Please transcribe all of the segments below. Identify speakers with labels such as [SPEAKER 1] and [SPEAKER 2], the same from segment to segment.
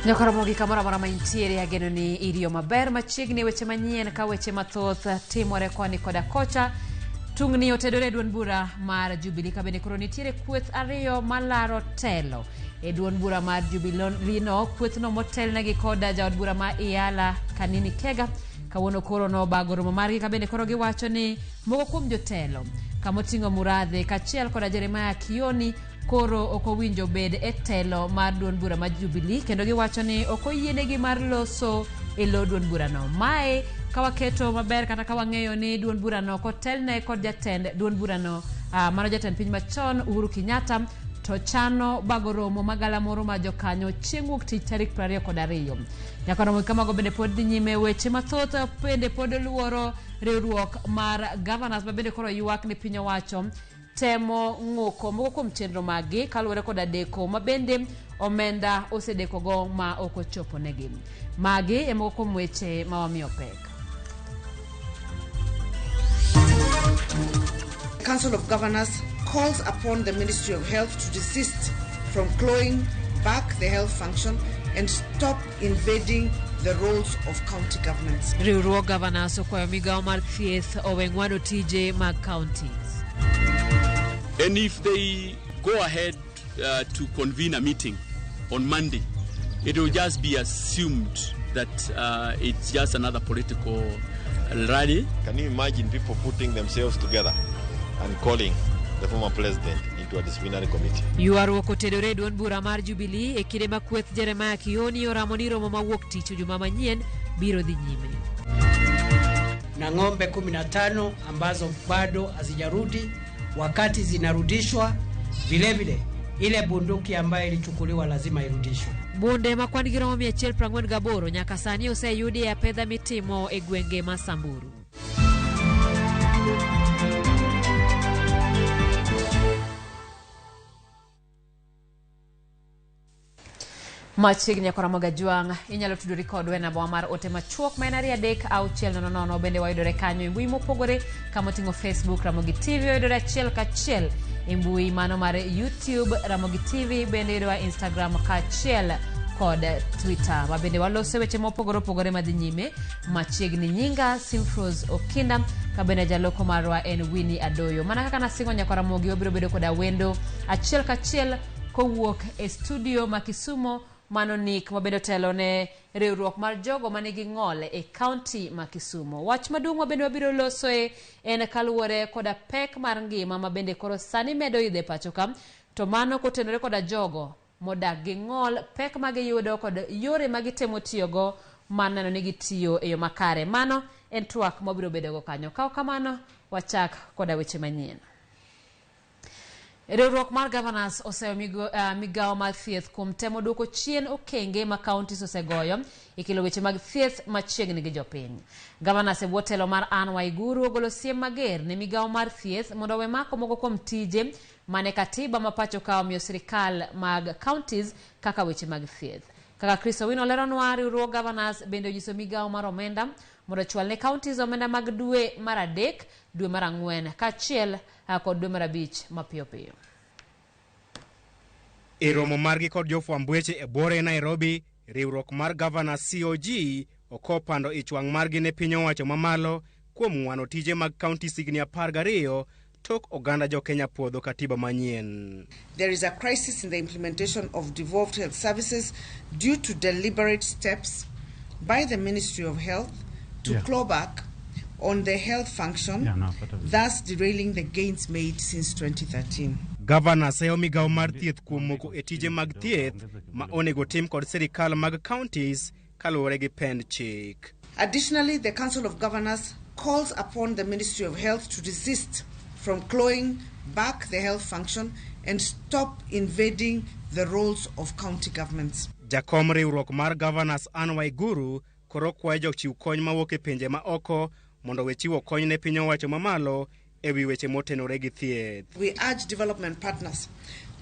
[SPEAKER 1] Nyakoromogi kamoro amora ma intiere ageno ni iriyo maber machiegni weche manyien ka weche mathoth timore koni koda kocha. Tungni otedore e duond bura mar Jubilee ka bende koro nitiere kweth ariyo malaro telo e duond bura mar Jubilee no. Kwethno motelnegi koda jaod bura ma Iyala Kanini Kega kawuono koro nobago romo margi ka bende koro giwacho ni moko kuom jotelo kamoting'o Murathe kaachiel koda Jeremiah Kioni koro ok owinjo bed e telo mar duond bura mar Jubilee kendo giwacho ni ok oyienegi mar loso e lo duond burano. Mae ka waketo maber kata ka wang'eyo ni duond burano ok otelne kod jatend duond burano mano jatend piny machon Uhuru Kenyatta to chano bago romo magalamoro mar jokanyo chieng' wuok tich tarik 22. Nyaka romo kamago bende pod dhi nyime weche mathoth bende pod luoro riwruok mar governors ma bende koro ywak ni piny owacho temo ng'uko moko kuom chenro maggi kaluwore koda deko ma bende omenda osedekogo ma ok ochopo negi. Magi e moko kuom weche ma wamiyo pek.
[SPEAKER 2] The Council of Governors calls upon the Ministry of Health to desist from clawing back the health function and stop invading the roles of county governments.
[SPEAKER 1] Riwruog governors okwayo migawo mar thieth owe ng'wano tije mag counties.
[SPEAKER 3] And if they go ahead to convene a meeting on Monday, it will just be assumed that it's just another political rally.
[SPEAKER 4] Can you imagine people putting themselves together and calling the former president into a disciplinary committee?
[SPEAKER 1] Ywaruok otedore e duond bura mar Jubilee e kinde ma kweth Jeremiah Kioni oramo ni romo ma wuok tich juma manyien biro dhi nyime.
[SPEAKER 5] Na ng'ombe 15 ambazo bado hazijarudi. Wakati zinarudishwa, vile vile ile bunduki ambayo ilichukuliwa lazima irudishwe.
[SPEAKER 1] Bunde ma kwan gi romo 148 nyaka sani oseyudi e apedha mitimo e gwenge ma Samburu. Machiegni nyaka Ramogi Ajwang', inyalo tudori kodwa e namba mar ote machuok ma en 23600. Bende wayudore kanyo e mbui mopogore kama oting'o Facebook Ramogi TV, wayudore achiel kachiel e mbui mano mar YouTube Ramogi TV, bende yudowa Instagram kaachiel kod Twitter ma bende waloso weche mopogore opogore madhi nyime machiegni. Nyinga Simfros Okinda ka bende jaloko marwa en Winnie Adoyo. Mana kaka nasingo nyaka Ramogi, wabiro bedo koda wendo achiel kachiel kowuok e studio ma Kisumo, mano Nick mabende otelo ne riwruok mar jogo manigi ng'ol e kaunti ma Kisumo. Wach maduong' mabende wabiro losoe en kaluwore koda pek mar ngima ma bende koro sani medo idho e pacho ka, to mano kotenore koda jogo modak gi ng'ol, pek ma giyudo kod yore ma gitemo tiyogo mar neno ni gitiyo e yo makare. Mano en twak mwabiro bedogo kanyo. Ka ok kamano, wachak koda weche manyien. Riwruok mar governors oseyo migawo mar thieth kuom temo duoko chien okenge ma counties osegoyo e kelo weche mag thieth machiegni gi jopiny. Governors e bwo telo mar Anne Waiguru ogolo siem mager ne migawo mar thieth mondo owe mako moko kuom tije mane katiba ma pacho ka omiyo sirikal mag counties kaka weche mag thieth. Kaka Chris Owino leronwa, riwruog governors bende onyiso migawo mar omenda mondo ochwal ne counties omenda mag dwe mar adek, dwe mar ang'wen kaachiel kod dwe mar abich mapiyo piyo.
[SPEAKER 6] E romo margi kod jofwamb weche e buore Nairobi, riwruok mar Governors COG okopando ich wang' margi ne piny owacho mamalo kuom ng'wano tije mag counties higni 12 tok oganda jo Kenya puodho katiba manyien.
[SPEAKER 2] There is a crisis in the implementation of devolved health services due to deliberate steps by the Ministry of Health to claw back on the health function,
[SPEAKER 7] Yeah, no, but obviously.
[SPEAKER 2] thus derailing the gains made since 2013.
[SPEAKER 6] Gavana seyo migawo mar thieth kuom moko e tije mag thieth ma onego tim kod sirikal mag counties kaluwore gi pend chik.
[SPEAKER 2] Additionally, the Council of Governors calls upon the Ministry of Health to desist from clawing back the health function and stop invading the roles of county governments.
[SPEAKER 6] Jakom riwruok mar Governors Anne Waiguru koro kwayo jochiw kony mawuok e pinje ma oko mondo we chiwo kony ne piny owacho mamalo e wi weche motenore gi thieth.
[SPEAKER 2] We urge development partners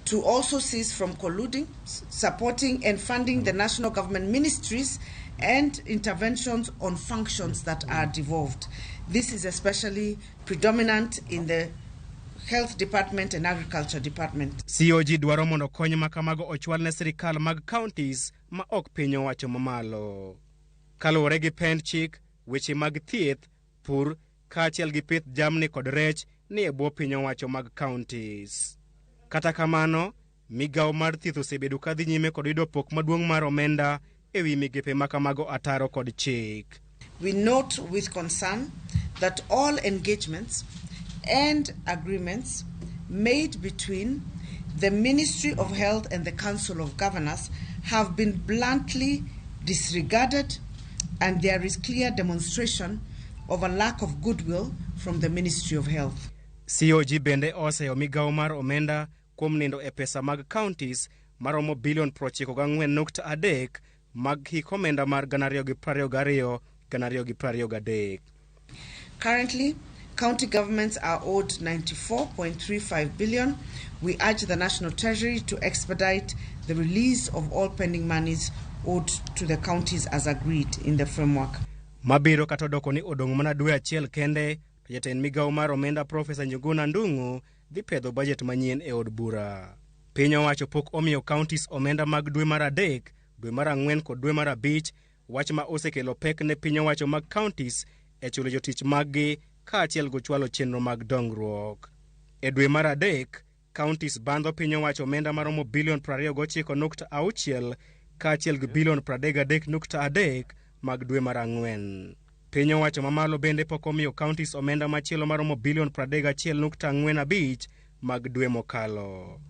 [SPEAKER 2] to also cease from colluding, supporting and funding the national government ministries and interventions on functions that are devolved. This is especially predominant in the Health Department and Agriculture Department.
[SPEAKER 6] COG dwaro mondo kony ma kamago ochwal ne sirikal mag counties ma ok piny owacho mamalo. Kaluwore gi pend chik, weche mag thieth, pur, kaachiel gi pith jamni kod rech ni e bwo piny owacho mag counties. Kata kamano, migawo mar thieth osebedo ka dhi nyime kod yudo pok maduong' mar omenda ewi migepe ma kamago ataro kod chik.
[SPEAKER 2] We note with concern that all engagements and agreements made between the Ministry of Health and the Council of Governors have been bluntly disregarded, and there is clear demonstration of a lack of goodwill from the Ministry of Health.
[SPEAKER 6] COG bende oseyo migawo mar omenda kuom nindo e pesa mag counties maromo bilion 94.3 mag hik omenda mar 2022 2023.
[SPEAKER 2] Currently, county governments are owed 94.35 billion. We urge the National Treasury to expedite the release of all pending monies owed to the counties as agreed in the framework.
[SPEAKER 6] Mabiro kata odoko ni odong' mana dwe achiel kende to jatend migawo mar omenda Profesa Njuguna Ndung'u dhi pedho bajet manyien e od bura. Piny owacho pok omiyo counties omenda mag dwe mar 3, dwe mar 4 kod dwe mar 5, wach ma osekelo pek ne piny owacho mag counties e chulo jotich maggi kaachiel gi chwalo chenro mag dongruok. E dwe mar 3, counties bandho piny owacho omenda maromo bilion 29.6 kaachiel gi bilion 33.3 mag dwe mar 4. Piny owacho mamalo bende pok omiyo counties omenda machielo maromo bilion 31.45 mag dwe mokalo.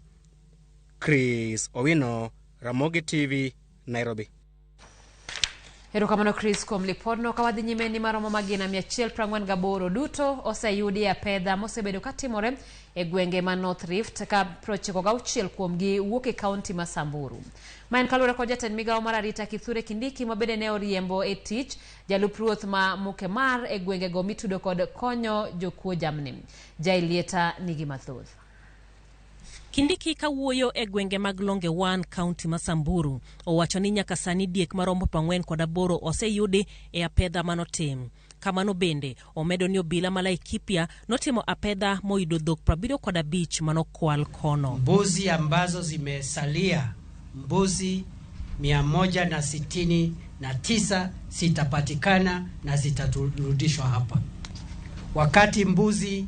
[SPEAKER 6] Chris Owino, Ramogi TV, Nairobi.
[SPEAKER 1] Erokamano Chris kuom lipodno. Ka wadhi nyime ni maromo magina 148 duto oseyudi e apedha mosebedo katimore e gwenge ma North Rift, ka 96 kuomgi wuok e kaunti ma Samburu. Ma en kaluwore kod jatend migawo mar arita Kithure Kindiki ma bende ne oriembo e tich jalup ruoth ma Mukemar e gwengego mitudo kod konyo jokuo jamni. Jailieta nigi mathoth.
[SPEAKER 7] Kindiki kawuoyo e gwenge mag Longe 1 kaunti ma Samburu owacho ni nyaka sani diek maromo 48 oseyudi e apedha manotim. Kamano bende omedo ni obila ma Laikipia notimo apedha moyudo dhok 75 manokwal kono.
[SPEAKER 5] Mbuzi ambazo zimesalia, mbuzi 169 zitapatikana na zitarudishwa hapa, wakati mbuzi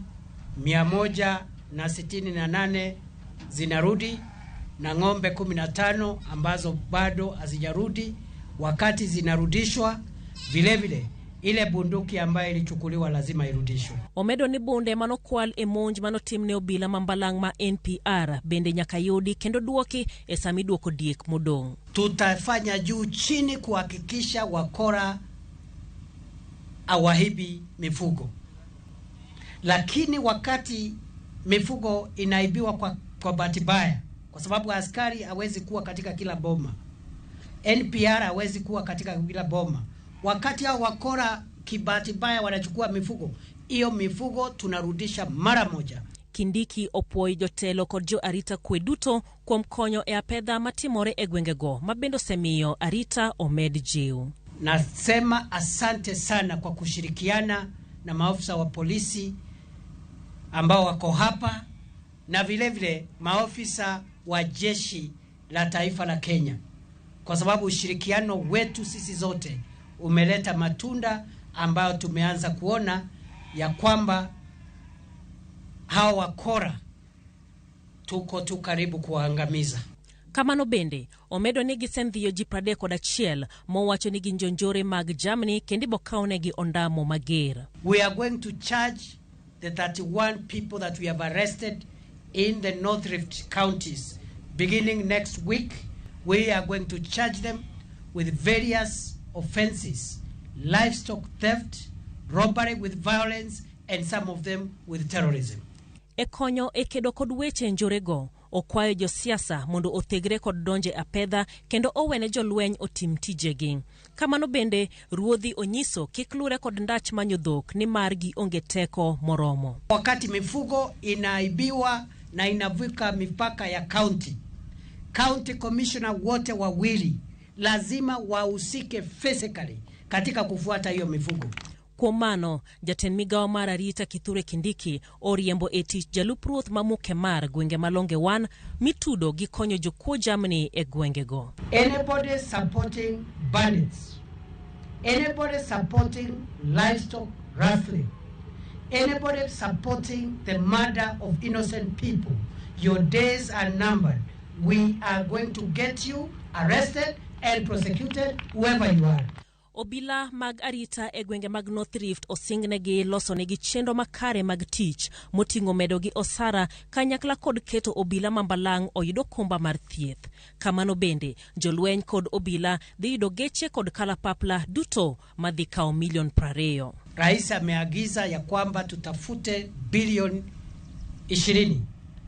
[SPEAKER 5] 168 zinarudi na ng'ombe 15 ambazo bado hazijarudi. Wakati zinarudishwa, vile vile ile bunduki ambayo ilichukuliwa lazima irudishwe.
[SPEAKER 7] Omedo ni bunde manokwal e monj manotim ne obila ma Mbalang' ma NPR bende nyaka yudi kendo duoki e sama iduoko diek modong'.
[SPEAKER 5] Tutafanya juu chini kuhakikisha wakora hawahibi mifugo, lakini wakati mifugo inaibiwa kwa bahati mbaya, kwa sababu askari hawezi kuwa katika kila boma, NPR hawezi kuwa katika kila boma, wakati hao wakora kibahati mbaya wanachukua mifugo, hiyo mifugo tunarudisha mara moja.
[SPEAKER 7] Kindiki opuoyo jotelo kod jo arita kwe duto kuom konyo e apedha matimore e gwengego ma bende osemiyo arita omed jiw.
[SPEAKER 5] Nasema asante sana kwa kushirikiana na maafisa wa polisi ambao wako hapa na vile vile maofisa wa jeshi la taifa la Kenya, kwa sababu ushirikiano wetu sisi zote umeleta matunda ambayo tumeanza kuona ya kwamba hawa wakora tuko tu karibu kuwaangamiza.
[SPEAKER 7] Kamano bende omedo ni gisendhiyo ji 31 mowacho ni gin jonjore mag jamni kendo ibokawnegi ondamo mager.
[SPEAKER 5] We are going to charge the 31 people that we have arrested in the North Rift counties. Beginning next week, we are going to charge them with various offenses: livestock theft, robbery with violence, and some of them with terrorism.
[SPEAKER 7] E konyo e kedo kod weche njorego, okwayo josiasa mondo othegre kod donje apedha kendo owene jolweny otim tijegi. Kamano bende ruodhi onyiso kik lure kod ndach manyo dhok nimar gionge teko moromo.
[SPEAKER 5] Wakati mifugo inaibiwa na inavuka mipaka ya county, county commissioner wote wawili lazima wahusike physically katika kufuata hiyo mifugo.
[SPEAKER 7] Kuom mano, jatend migawo mar arita Kithure Kindiki oriembo e tich jalup ruoth ma Mukemar gwenge ma Longe 1 mitudo gi konyo jokuo jamni e gwengego.
[SPEAKER 5] Anybody supporting bandits, anybody supporting livestock rustling, anybody supporting the murder of innocent people, your days are numbered. We are going to get you arrested and prosecuted, whoever you are.
[SPEAKER 7] Obila mag arita e gwenge mag North Rift osingnegi losonegi chenro makare mag tich moting'o medogi osara kanyakla kod keto obila ma Mbalang' oyud okumba mar thieth. Kamano bende, jolweny kod obila dhi yudo geche kod kalapapla duto madhi kawo milion 20.
[SPEAKER 5] Rais ameagiza ya kwamba tutafute bilioni 20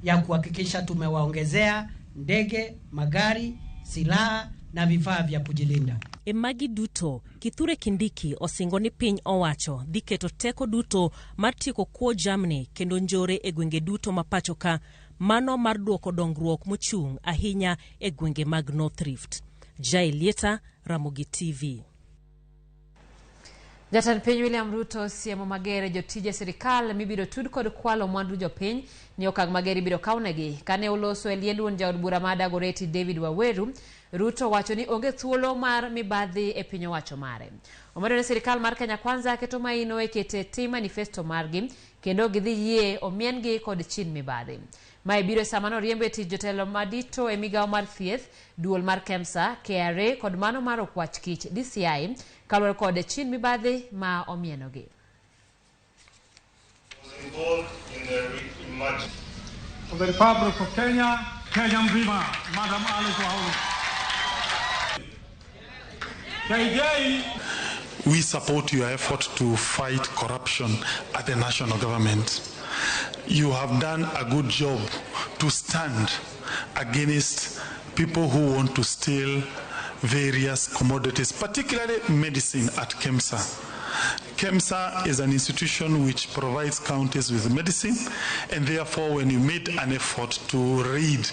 [SPEAKER 5] ya kuhakikisha tumewaongezea ndege, magari, silaha na vifaa vya kujilinda.
[SPEAKER 7] E magi duto, Kithure Kindiki osingo ni piny owacho dhi keto teko duto mar tieko kuo jamni kendo njore e gwenge duto ma pacho ka, mano mar duoko dongruok mochung' ahinya e gwenge mag North Rift. Jael Lieta, Ramogi TV.
[SPEAKER 1] Jatend piny William Ruto siemo mager jotije sirikal mibiro tud kod kwalo mwandu jopiny ni okang' mager ibiro kawnegi. Kane oloso e liend wuon jaod bura ma Dagoretti David Waweru, Ruto wacho ni onge thuolo mar mibadhi e piny owacho mare. Omedo ni sirikal mar Kenya Kwanza keto maino e kete tim manifesto margi kendo gidhi yie omien-gi kod chin mibadhi. Mae biro e sama noriembo e tich jotelo madito e migawo mar thieth, duol mar KEMSA, KRA kod mano mar okwach kich DCI kaluwore kod chin mibadhi ma omienogi.
[SPEAKER 8] Of the Republic of Kenya, Kenya mzima, Madam Alice Waolo. KJ.
[SPEAKER 9] We support your effort to fight corruption at the national government. You have done a good job to stand against people who want to steal various commodities, particularly medicine at KEMSA. KEMSA is an institution which provides counties with medicine, and therefore when you made an effort to raid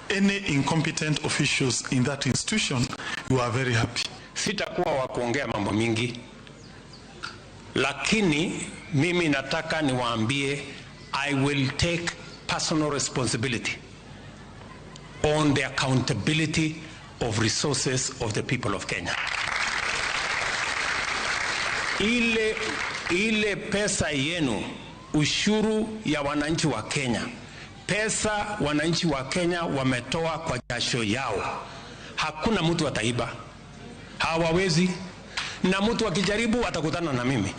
[SPEAKER 9] any incompetent officials in that institution, you are very happy.
[SPEAKER 10] Sitakuwa wa kuongea mambo mingi, lakini mimi nataka niwaambie I will take personal responsibility on the accountability of resources of the people of Kenya. Ile pesa yenu, ushuru ya wananchi wa Kenya, pesa wananchi wa Kenya wametoa kwa jasho yao, hakuna mtu ataiba, hawawezi, na mtu akijaribu atakutana na mimi,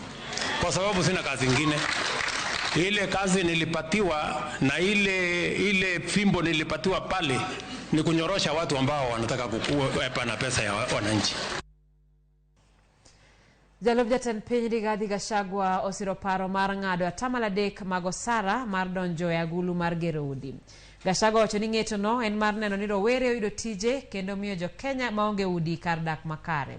[SPEAKER 10] kwa sababu sina kazi ingine. Ile kazi nilipatiwa na ile fimbo nilipatiwa pale ni kunyorosha watu ambao wanataka kukuepa na pesa ya wananchi.
[SPEAKER 1] Jalup jatend piny Rigathi Gachagua osiro paro mar ng'ado atamalo 3 mag osara mar donjo e agulu mar gero udi. Gachagua owacho ni ng'etono en mar neno ni rowere oyudo tije kendo miyo jo-Kenya maonge udi kar dak makare.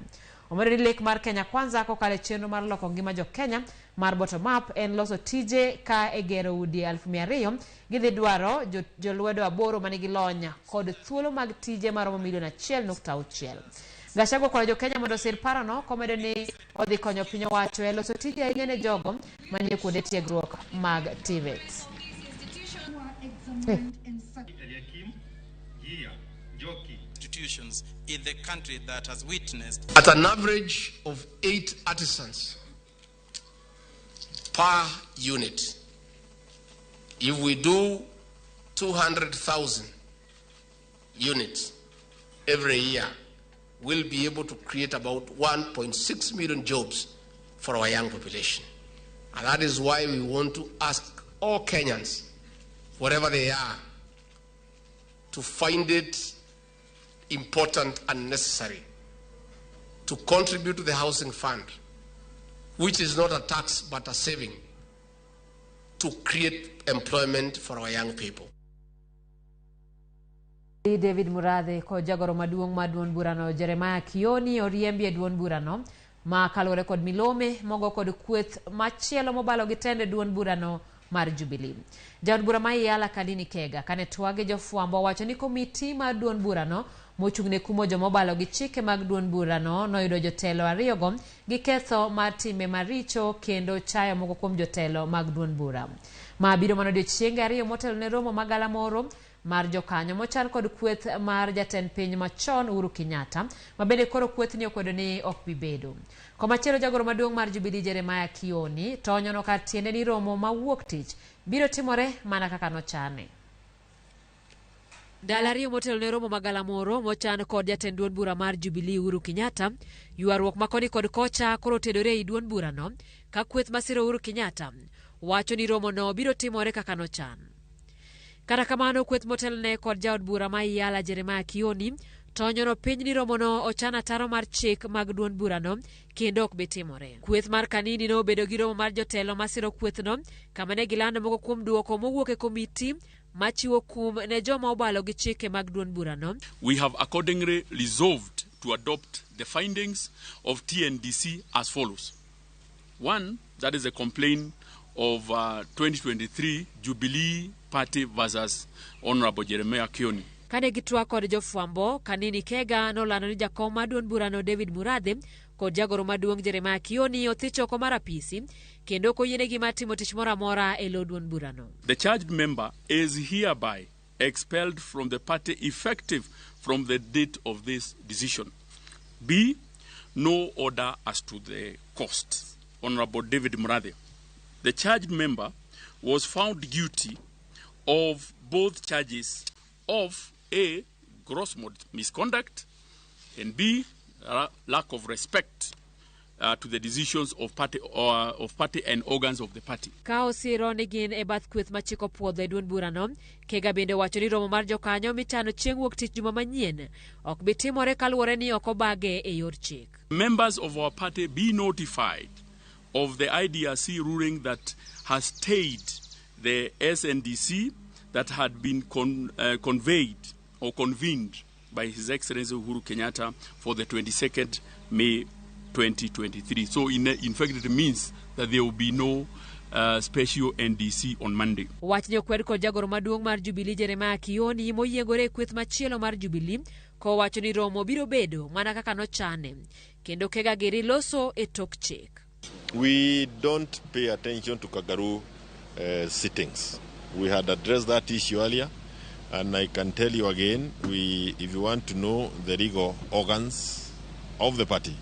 [SPEAKER 1] Omedo ni lek mar Kenya Kwanza kokalo e chenro mar loko ngima jo-Kenya mar bottom up en loso tije ka e gero udi 200,000 gidhi dwaro jolwedo 8 manigi lony kod thuolo mag tije maromo milion 1.6. Gachagua okwayo jo-Kenya mondo osir parono komedo ni odhi konyo piny owacho e loso tije ahinya ne jogo manie kuonde tiegruok mag TVET.
[SPEAKER 11] Institutions in the country that has witnessed
[SPEAKER 12] at an average of 8 artisans per unit. If we do 200,000 units every year, we'll be able to create about 1.6 million jobs for our young population. And that is why we want to ask all Kenyans, wherever they are, to find it important and necessary to contribute to the housing fund, which is not a tax but a saving, to create employment for our young people.
[SPEAKER 1] David Murathe kod jagoro maduong' mar duond burano Jeremiah Kioni oriembi e duond burano ma kaluwore kod milome mogo kod kweth machielo mobalo gi tend duond burano mar Jubilee. Jaod bura ma Iyala Kalini Kega kane twag gi jofwambo owacho ni komiti mar duond burano mochung' ne kumo joma obalo gi chike mag duond burano noyudo jotelo ariyogo gi ketho mar timbe maricho kendo chayo moko kuom jotelo mag duond bura. Ma biro mana odiechienge ariyo motelo ne romo ma galamoro mar jokanyo mochan kod kweth mar jatend piny machon Uhuru Kenyatta ma bende koro kwethni okwedo ni ok bi bedo. Komachielo jagoro maduong' mar Jubilee Jeremiah Kioni tonyono kar tiende ni romo ma wuok tich biro timore mana kaka nochane. Ndalo ariyo motelo ne romo ma galamoro mochan kod jatend duond bura mar Jubilee Uhuru Kenyatta, ywaruok ma koni kod kocha koro otedore ei duond burano ka kweth masiro Uhuru Kenyatta wacho ni romono biro timore kaka nochan. Kata kamano kweth motelne kod jaod bura ma Iyala Jeremiah Kioni tonyono piny ni romono ochan ataro mar chik mag duond burano kendo ok bi timore. Kweth mar Kanini nobedo gi romo mar jotelo masiro kwethno kama ne gilando moko kuom duoko mowuok e komiti machiwo kum ne joma obalo gi chike mag duond burano.
[SPEAKER 3] We have accordingly resolved to adopt the findings of TNDC as follows. One, that is a complaint of 2023 Jubilee Party versus Honorable Jeremiah Kioni.
[SPEAKER 1] Kane gitwak kod jofwambo, Kanini Kega nolando ni jakom mar duond burano David Murathe kod jagoro maduong' Jeremiah Kioni othich oko mar apisi kendo ok oyienegi mar timo tich moro amora e lo duond burano.
[SPEAKER 3] The charged member is hereby expelled from the party effective from the date of this decision. B, no order as to the cost. Honorable David Murathe. The charged member was found guilty of both charges of A, gross misconduct, and B, lack of respect to the decisions of party and organs of the party.
[SPEAKER 1] Ka osiro ni gin e bath kweth machiko puodho e duond burano, Kega bende owacho ni romo mar jokanyo michano chieng' wuok tich juma manyien ok bi timore kaluwore ni ok obage e yor chik.
[SPEAKER 3] Members of our party be notified of the IDRC ruling that has stayed the SNDC that had been conveyed or convened by His Excellency Uhuru Kenyatta for the 22nd May 2023. So in fact it means that there will be no special NDC on Monday.
[SPEAKER 1] Wachni okwed kod jagoro maduong' mar Jubilee Jeremiah Kioni moyiengore e kweth machielo mar Jubilee kowacho ni romo biro bedo mana kaka nochane kendo Kega giri loso e tok chik.
[SPEAKER 4] We don't pay attention to Kagaru sittings. We had addressed that issue earlier, and I can tell you again, if you want to know the legal organs of the party,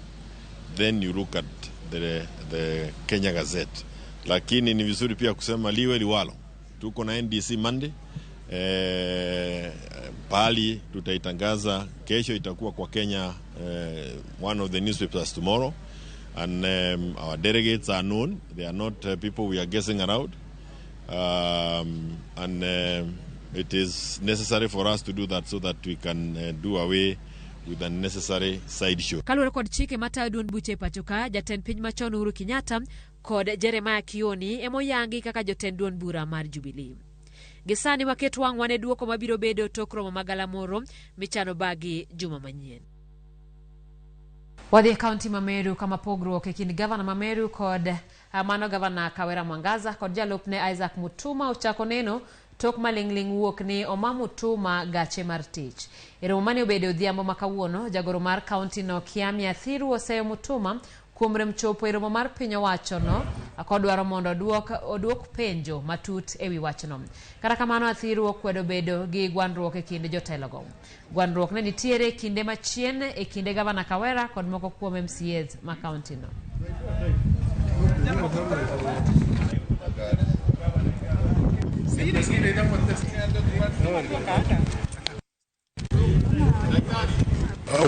[SPEAKER 4] then you look at the Kenya Gazette. Lakini ni vizuri pia kusema liwe liwalo. Tuko na NDC Monday, pali tutaitangaza kesho, itakuwa kwa Kenya, one of the newspapers tomorrow. And our delegates are known. They are not people we are guessing around. And it is necessary for us to do that so that we can do away with unnecessary sideshow.
[SPEAKER 1] Kaluwore kod chike matayo duond buche e pacho ka, jatend piny machon Uhuru Kenyatta kod Jeremiah Kioni emoyangi kaka jotend duond bura mar Jubilee. Gisani waket wang'wa ne duoko mabiro bedo tok romo ma galamoro michano bagi juma manyien. Wadhi e kaunti ma Meru kama pogruok e kind gavana ma Meru kod mano gavana Kawera Mwangaza kod jalupne Isaac Mutuma ochako neno tok maling'ling' wuok ni oma Mutuma gache mar tich. E romo mane obedo odhiambo ma kawuono, jagoro mar kaunti no Kiami Athiru oseyo Mutuma kuom rem chopo e romo mar piny owachono kodwaro mondo oduok penjo matut ewi wachno. Kata kamano Athiru okwedo bedo gi gwandruok e kind jotelogo. Gwandruok ne nitiere kinde machien e kinde gavana Kawera kod moko kuom MCAs ma kaunti no.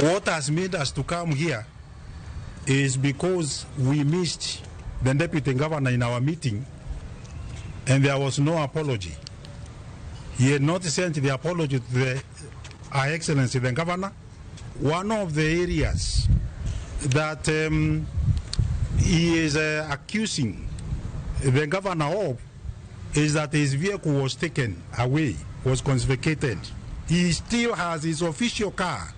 [SPEAKER 13] What has made us to come here is because we missed the deputy governor in our meeting, and there was no apology. He had not sent the apology to Her Excellency the governor. One of the areas that he is accusing the governor of is that his vehicle was taken away, was confiscated. He still has his official car.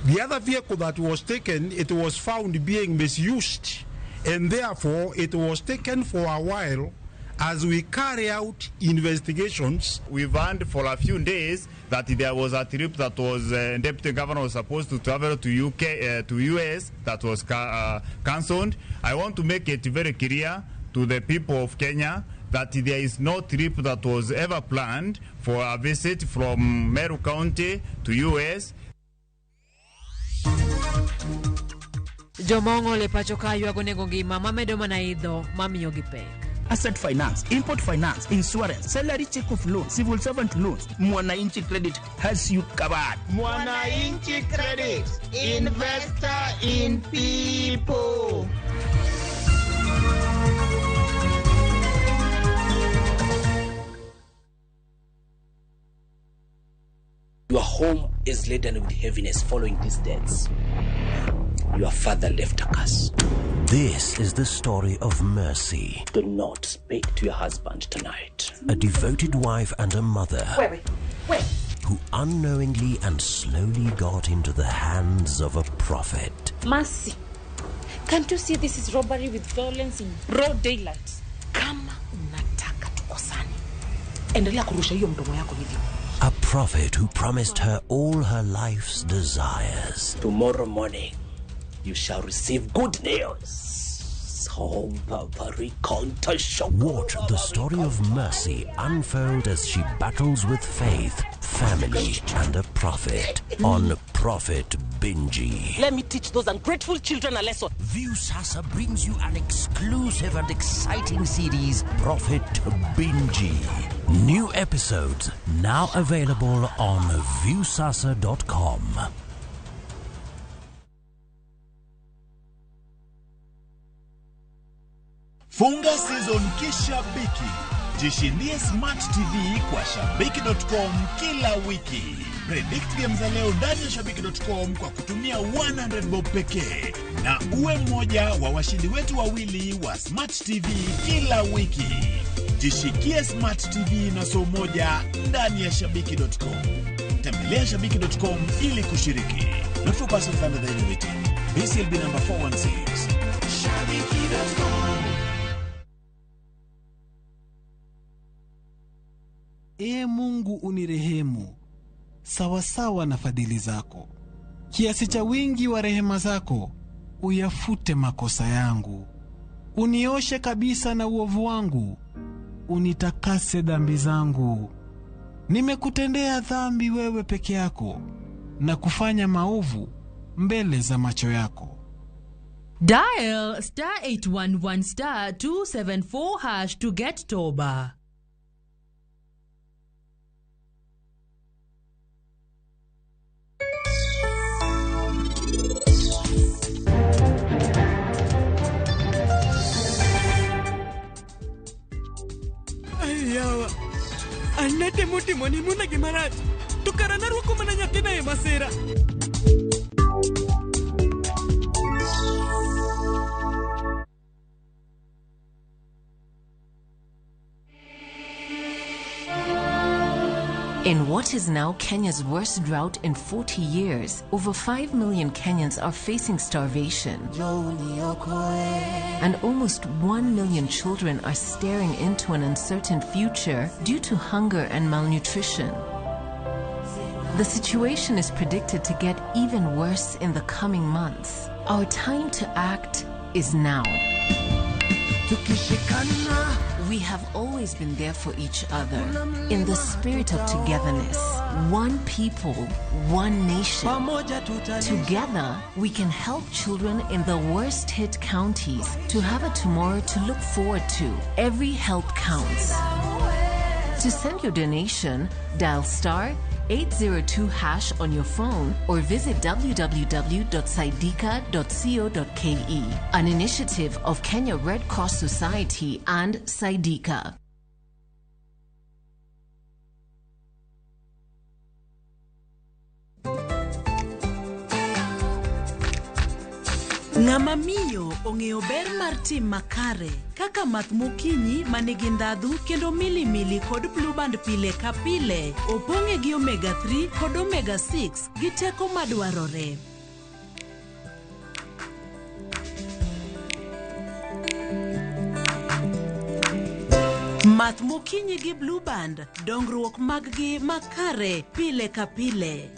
[SPEAKER 13] The other vehicle that was taken, it was found being misused, and therefore it was taken for a while as we carry out investigations.
[SPEAKER 14] We've heard for a few days that there was a trip that was Deputy Governor was supposed to travel to UK, to US, that was cancelled. I want to make it very clear to the people of Kenya that there is no trip that was ever planned for a visit from Meru County to US.
[SPEAKER 1] Joma ong'ol e pacho ka ywago nengo ngima mamedo mana idho mamiyogi pek.
[SPEAKER 15] Asset finance, import finance, insurance, salary check off loan, civil servant loans. Mwananchi Credit has you covered.
[SPEAKER 16] Mwananchi Credit, investor in people.
[SPEAKER 17] Your home is laden with heaviness following these deaths. Your father left a curse.
[SPEAKER 18] This is the story of Mercy.
[SPEAKER 17] Do not speak to your husband tonight.
[SPEAKER 18] A devoted wife and a mother.
[SPEAKER 17] Wait, wait.
[SPEAKER 18] Who unknowingly and slowly got into the hands of a prophet.
[SPEAKER 19] Mercy, can't you see this is robbery with violence in broad daylight?
[SPEAKER 20] Kama unataka tukosane, endelea kurusha hiyo mdomo yako hivyo.
[SPEAKER 18] A prophet who promised her all her life's desires.
[SPEAKER 17] Tomorrow morning, you shall receive good news.
[SPEAKER 18] Watch the story of Mercy unfold as she battles with faith, family, and a prophet on Prophet Binji.
[SPEAKER 20] Let me teach those ungrateful children a lesson.
[SPEAKER 18] Viusasa brings you an exclusive and exciting series, Prophet Binji. New episodes now available on Viusasa.com.
[SPEAKER 21] Funga season kishabiki. Jishindie Smart TV kwa shabiki.com kila wiki. Predict game za leo ndani ya shabiki.com kwa kutumia 100 bob pekee na uwe mmoja wa washindi wetu wawili wa Smart TV kila wiki. Jishikie Smart TV na so moja ndani ya shabiki.com. Tembelea shabiki.com ili kushiriki. Not for persons under the age of 18. BCLB number 416.
[SPEAKER 22] Shabiki.com.
[SPEAKER 23] Ee Mungu unirehemu sawasawa na fadhili zako, kiasi cha wingi wa rehema zako uyafute makosa yangu. Unioshe kabisa na uovu wangu, unitakase dhambi zangu. Nimekutendea dhambi wewe peke yako, na kufanya maovu mbele za macho yako.
[SPEAKER 24] Dial star 811 star 274 hash to get Toba.
[SPEAKER 25] Yawa, an natemo timo ne Muna gimarach, to kara narwako mana nyathina e masira.
[SPEAKER 26] In what is now Kenya's worst drought in 40 years, over 5 million Kenyans are facing starvation. And almost 1 million children are staring into an uncertain future due to hunger and malnutrition. The situation is predicted to get even worse in the coming months. Our time to act is now. We have always been there for each other in the spirit of togetherness. One people, one nation. Together, we can help children in the worst hit counties to have a tomorrow to look forward to. Every help counts. To send your donation, dial star 802 hash on your phone or visit www.saidika.co.ke. An initiative of Kenya Red Cross Society and Saidika.
[SPEAKER 27] Ng'ama miyo ong'eyo ber mar tim makare kaka math mokinyi ma nigi ndhadhu kendo milimili kod blueband pile ka pile opong'e gi omega 3 kod omega 6 gi teko madwarore. Math mokinyi gi Blue Band, dongruok maggi makare pile ka pile.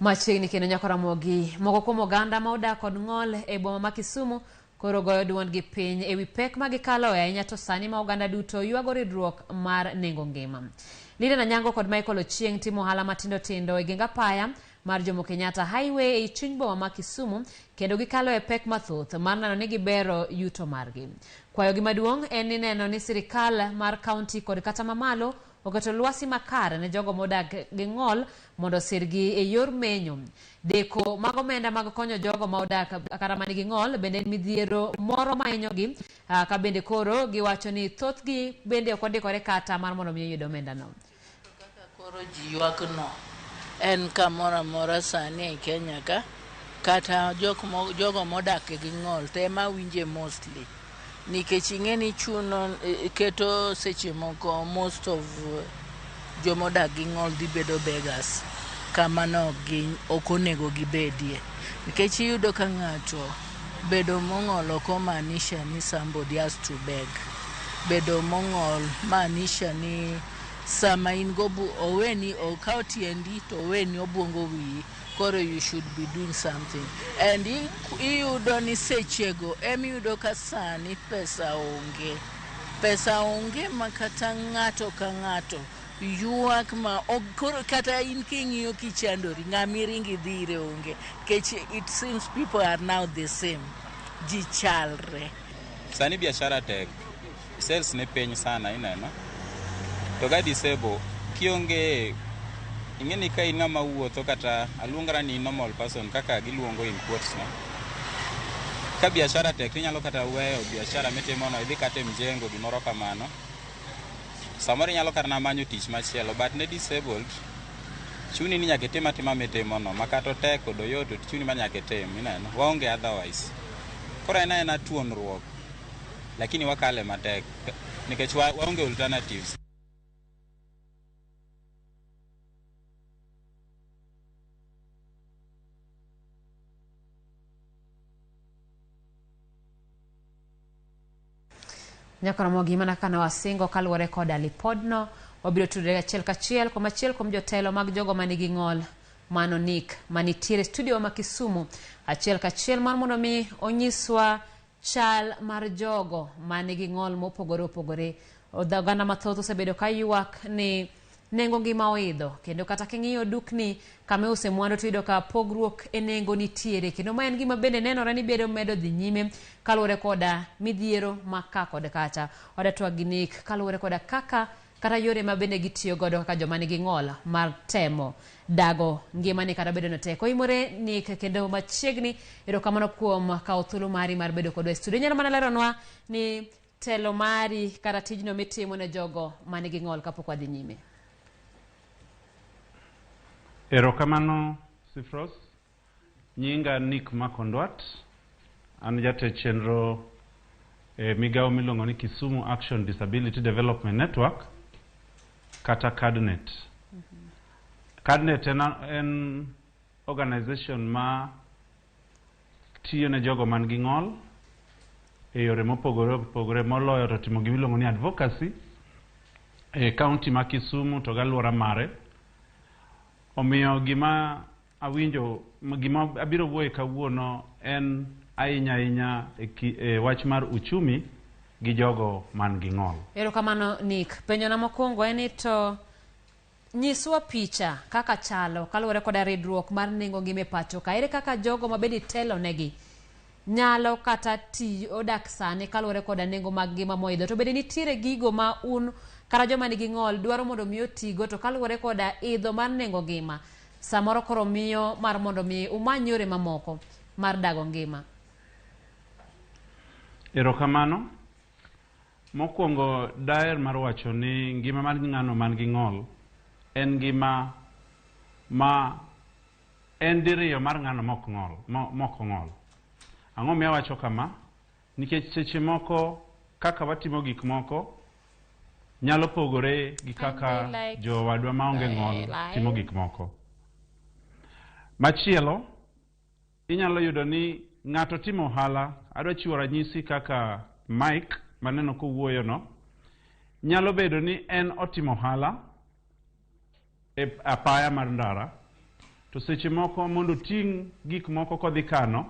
[SPEAKER 1] Machiegni kendo nyako Ramogi, moko kuom oganda ma odak kod ng'ol e boma ma Kisumu koro goyo duondgi piny ewi pek ma gikaloe ahinya to sani ma oganda duto ywago ridruok mar nengo ngima. Lilian Anyango kod Michael Ochieng timo ohala matindo tindo e geng apaya mar Jomo Kenyatta Highway ei chuny boma ma Kisumu kendo gikalo e pek mathoth mar neno ni gibero yuto margi. Kwayogi maduong' en ni neno ni sirikal mar kaunti kod kata mamalo oketo lwasi makare ne jogo modak gi ng'ol mondo osirgi e yor menyo. Deko mag omenda mag konyo jogo ma odak kata manigi ng'ol bende en midhiero moro mahinyogi ka bende koro giwacho ni thothgi bende ok ondikore kata mar mondo mi oyud omendano.
[SPEAKER 2] Kaka koro ji ywak no en kamoro amora sani e Kenya ka kata jogo modak gi ng'ol to ema winje mostly nikech ing'e ni chuno keto seche moko most of jomodak gi ng'ol dhi bedo beggars kama no ok onego gibedie nikech iyudo ka ng'ato bedo mong'ol ok omaanisha ni somebody has to beg. Bedo mong'ol maanisha ni sama in go oweni okaw tiendi to oweni obuongo wiyi koro you should be doing something and iyudo ni sechego emiyudo ka sani pesa onge ma kata ng'ato ka ng'ato ywak ma koro kata in king'iyo kichandori ng'ama iringi dhi ire onge nikech it seems people are now the same, ji chalre.
[SPEAKER 5] Sani biashara tek, sales ni piny sana ineno. To ga disable kionge ing'e ni ka in ng'ama wuotho kata aluongora ni normal person kaka giluongo in quotes no. Ka biashara tek tinyalo kata weyo biashara mitimono idhi kata e mjengo gimoro kamano. Samoro inyalo kata manyo tich machielo but ne disabled chuni ni nyaka itim atima mitimono ma kata otek kod oyot to chuni ma nyaka itim ineno waonge otherwise. Koro en aena tuonruok lakini wakale matek nikech waonge alternatives.
[SPEAKER 1] Nyako Ramogi mana kaka wasingo kaluwore koda lipodno wabiro tudore achiel kachiel kuom achiel kuom jotelo mag jogo manigi ng'ol mano Nick manitiere studio ma Kisumu achiel kachiel mar mondo mi onyiswa chal mar jogo manigi ng'ol mopogore opogore. Oganda mathoth osebedo ka ywak ni nengo ngima oidho kendo kata king'iyo dukni kama iuse mwandu to iyudo ka pogruok e nengo nitiere kendo ma en gima bende nenore ni bedo medo dhi nyime kaluwore koda midhiero ma ka kod kacha. Wadatwa gi Nick kaluwore koda kaka kata yore ma bende gitiyo godo kaka joma nigi ng'ol mar temo dago ngimani kata bedo notek. Oimore Nick kendo machiegni, erokamano kuom kawo thuolo mari mar bedo kodwa e studio. Inyalo mana leronwa ni telo mari kata tijno mitimo ne jogo manigi ng'ol kapok wadhi nyime.
[SPEAKER 6] Erokamano Sifros, nyinga Nick Makondwat, an jatend chenro e migawo miluongo ni Kisumu Action Disability Development Network kata KADNET. KADNET en organization ma tiyo ne jogo man gi ng'ol e yore mopogore opogore moloyo to timo gima iluongo ni advocacy e county ma Kisumu to gi alwora mare. Omiyo gima awinjo gima abiro wuoye kawuono en ahinya ahinya e wach mar uchumi gi jogo man gi ng'ol.
[SPEAKER 1] Erokamano Nick. Penjona mokwongo en ni to nyiswa picha kaka chalo kaluwore koda ridruok mar nengo ngima e pacho ka. Ere kaka jogo ma bende itelo negi nyalo kata odak sani kaluwore koda nengo mag ngima moidho, to bende nitiere gigo ma un kata joma nigi ng'ol dwaro mondo mi otigo to kaluwore koda idho mar nengo ngima samoro koro miyo mar mondo mi umany yore mamoko mar dago ngima.
[SPEAKER 6] Erokamano. Mokwongo daher mar wacho ni ngima mar ng'ano man gi ng'ol en ngima ma en diriyo mar ng'ano mok ng'ol. Ang'o miyo awacho kama? Nikech seche moko kaka watimo gik moko nyalo pogore gi kaka jowadwa maonge ng'ol timo gik moko. Machielo, inyalo yudo ni ng'ato timo ohala, adwa chiwo ranyisi kaka Mike maneno kowuoyo no, nyalo bedo ni en otimo ohala e apaya mar ndara, to seche moko mondo oting' gik moko kodhi kano,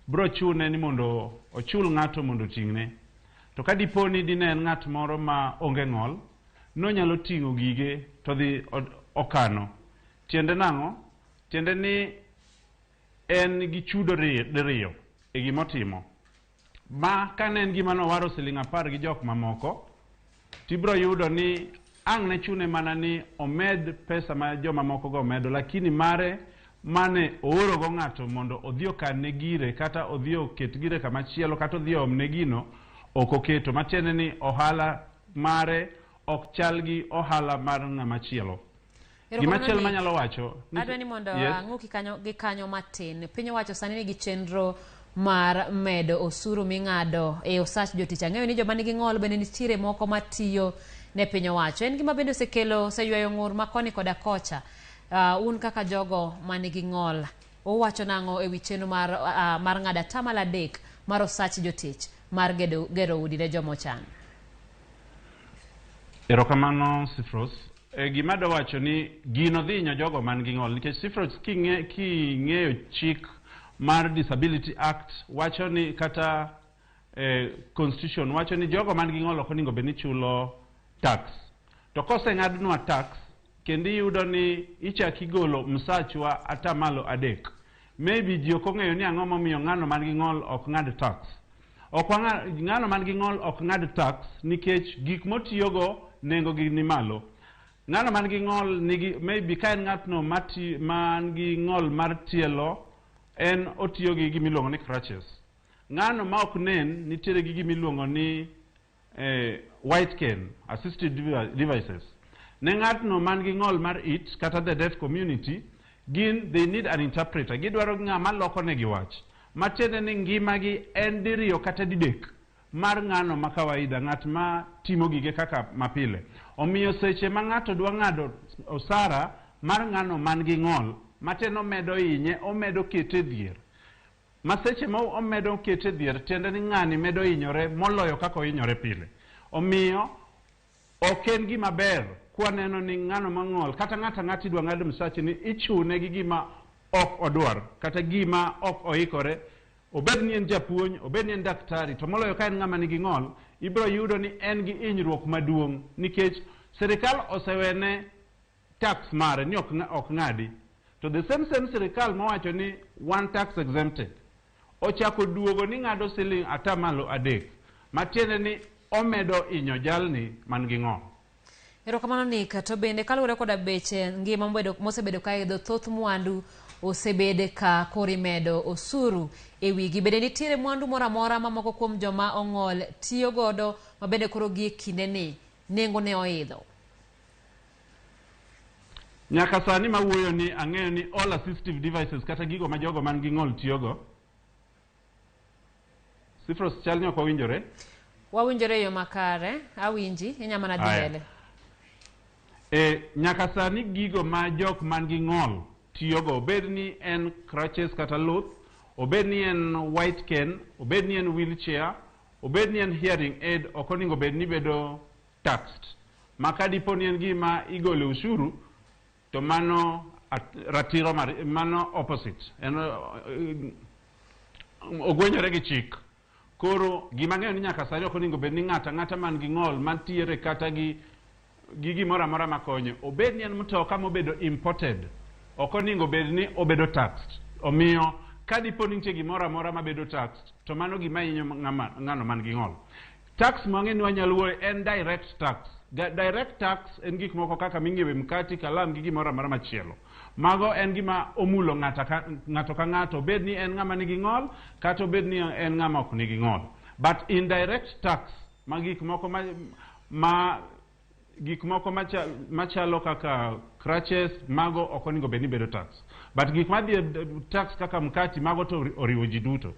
[SPEAKER 6] bro chune ni mondo ochul ng'ato mondo oting'ne. To ka dipo ni dine en ng'at moro ma onge ng'ol, nonyalo ting'o gige to dhi okano. Tiende nang'o? Tiende ni en gi chudo diriyo e gimotimo. Ma kane en gima nowaro siling 10 gi jok mamoko, tibro yudo ni ang' ne chune mana ni omed pesa ma joma moko go omedo, lakini mare mane ooro go ng'ato mondo odhi okan ne gire kata odhi oket gire kama chielo kata odhi oomne gino ok oketo. Matiende ni ohala mare ok chal gi ohala mar ng'ama chielo. Gimachielo manyalo wacho
[SPEAKER 1] adwa ni mondo ang'uki kanyo gi kanyo matin. Piny owacho sani nigi chenro mar medo osuru ming'ado e osach jotich. Ang'eyo ni joma nigi ng'ol bende nitiere moko matiyo ne piny owacho. En gima bende osekelo oseywayo ng'ur ma koni koda kocha. Un kaka jogo manigi ng'ol, uwacho nang'o e wi chenro mar ng'ado atamalo 3 mar osach jotich mar gero udi ne joma ochan?
[SPEAKER 6] Erokamano Sifros. Gima adwa wacho ni gino dhi hinyo jogo man gi ng'ol nikech Sifros king'eyo chik mar Disability Act wacho ni kata constitution wacho ni jogo man gi ng'ol ok onego bed ni chulo tax. To koseng'adnwa tax kendo iyudo ni ichak igolo msachwa 3%. Maybe ji ok ong'eyo ni ang'o momiyo ng'ano man gi ng'ol ok ng'ad tax. Ok ng'ano man gi ng'ol ok ng'ad tax nikech gik motiyogo nengo gi ni malo. Ng'ano man gi ng'ol nigi maybe ka en ng'atno man gi ng'ol mar tielo en otiyo gi gimiluongo ni crutches. Ng'ano ma ok nen nitiere gi gimiluongo ni white cane, assistive devices. Ne ng'atno man gi ng'ol mar it kata the deaf community, gin they need an interpreter. Gidwaro ng'ama loko negi wach. Matiende ni ngimagi en diriyo kata didek mar ng'ano ma kawaida, ng'at ma timo gige kaka mapile. Omiyo seche ma ng'ato dwa ng'ado osara mar ng'ano man gi ng'ol, matiende omedo hinye, omedo kete dhier. Ma seche ma omedo kete dhier, tiende ni ng'ani medo hinyore moloyo kaka ohinyore pile. Omiyo ok en gima ber kwaneno ni ng'ano mang'ol kata ng'ato ang'ata idwa ng'ad msache ni ichune gi gima ok odwar kata gima ok oikore. Obed ni en japuonj, obed ni en daktari, to moloyo ka en ng'ama nigi ng'ol, ibiro yudo ni en gi hinyruok maduong' nikech sirikal osewene tax mare ni ok ng'adi. To the same sirikal mowacho ni one tax exempted ochako duogo ni ng'ado siling 3%, matiende ni omedo hinyo jalni man gi ng'ol.
[SPEAKER 1] Erokamano Nick. To bende kaluwore koda beche ngima mosebedo ka idho, thoth mwandu osebed ka koro imedo osuru e wigi. Bende nitiere mwandu moro amora ma moko kuom joma ong'ol tiyo godo ma bende koro gie kindeni nengo ne oidho?
[SPEAKER 6] Nyaka sani mawuoyo ni ang'eyo ni all assistive devices kata gigo ma jogo man gi ng'ol tiyogo. Sifros, chal ni ok wawinjore?
[SPEAKER 1] Wawinjore e yo makare, awinji, inya mana dhi mbele.
[SPEAKER 6] Nyaka sani gigo ma jok man gi ng'ol tiyogo, obed ni en crutches kata luth, obed ni en white cane, obed ni en wheelchair, obed ni en hearing aid, ok onego bed ni bedo taxed. Ma ka dipo ni en gima igole ushuru, to mano ratiro mar, mano opposite. En ogwenyore gi chik. Koro gima ang'eyo ni nyaka sani ok onego bed ni ng'ato ang'ata man gi ng'ol mantiere kata gi gimoro amora makonyo, obed ni en mtoka mobedo imported, ok onego bed ni obedo taxed. Omiyo ka dipo ni nitie gimoro amora mabedo taxed, to mano gima hinyo ng'ano man gi ng'ol. Tax mwang'e ni wanyalo wuoyo en direct tax. Direct tax en gik moko kaka ming'iewe mkati, kalam gi gimoro amora machielo. Mago en gima omulo ng'ato ka ng'ato, obed ni en ng'ama nigi ng'ol kata obed ni en ng'ama ok nigi ng'ol. But indirect tax, ma gik moko ma gik moko machalo kaka crutches, mago ok onego bed ni bedo tax. But gik madhi e tax kaka mkati, mago to oriwo ji duto.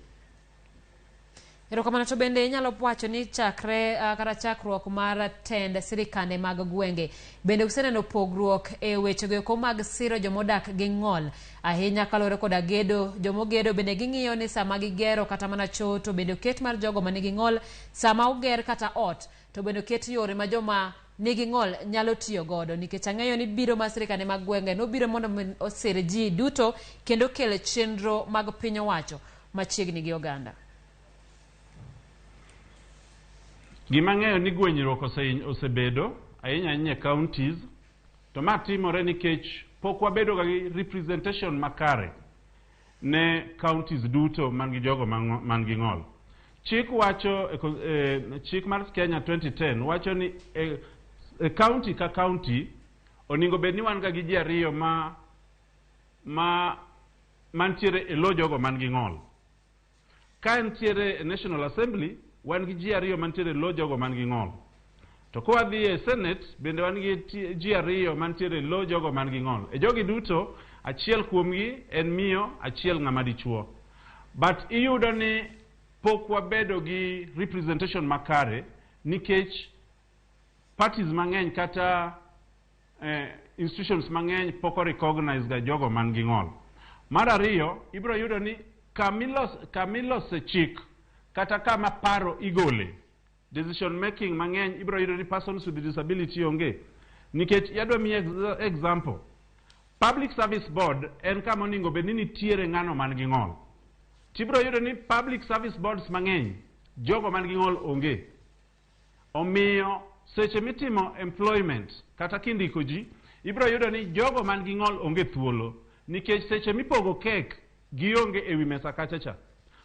[SPEAKER 1] Erokamano to bende inyalo wacho ni chakre kata chakruok mar tend sirikande mag gwenge bende useneno pogruok e wechego eko mag siro jomodak gi ng'ol ahinya kaluwore koda gedo jomogedo bende ging'iyo ni sama gigero kata mana choo to bende oket mar jogo manigi ng'ol sama oger kata ot to bende oket yore ma joma nigi ng'ol nyalo tiyo godo nikech ang'eyo ni biro mar sirikande mag gwenge nobiro mondo osir ji duto kendo kel chenro mag piny owacho machiegni gi oganda.
[SPEAKER 6] Gima ang'eyo ni gwenyruok osebedo ahinya ahinya e counties to ma timore nikech pok wabedo ga gi representation makare ne counties duto man gi jogo man gi ng'ol. Chik wacho chik mar Kenya 2010 wacho ni e county ka county onego bed ni wan ga gi ji ariyo ma mantiere e lo jogo man gi ng'ol. Ka ntiere e National Assembly wan gi ji ariyo mantiere e lo jogo man gi ng'ol. To ka wadhi e Senate bende wan gi ji ariyo mantiere e lo jogo man gi ng'ol. E jogi duto achiel kuomgi en miyo, achiel ng'ama dichuo. But iyudo ni pok wabedo gi representation makare nikech parties mang'eny kata institutions mang'eny pok o recognize ga jogo man gi ng'ol. Mar ariyo, ibiro yudo ni kamilose chik kata kama paro igole decision making mang'eny ibiro yudo ni persons with disability onge. Nikech adwa miyi example. Public Service Board en kama onego bed ni nitiere ng'ano man gi ng'ol. Tibiro yudo ni public service boards mang'eny jogo man gi ng'ol onge. Omiyo seche mitimo employment kata kindiko ji, ibiro yudo ni jogo man gi ng'ol onge thuolo nikech seche mipogo kek gionge ewi mesa kacha cha.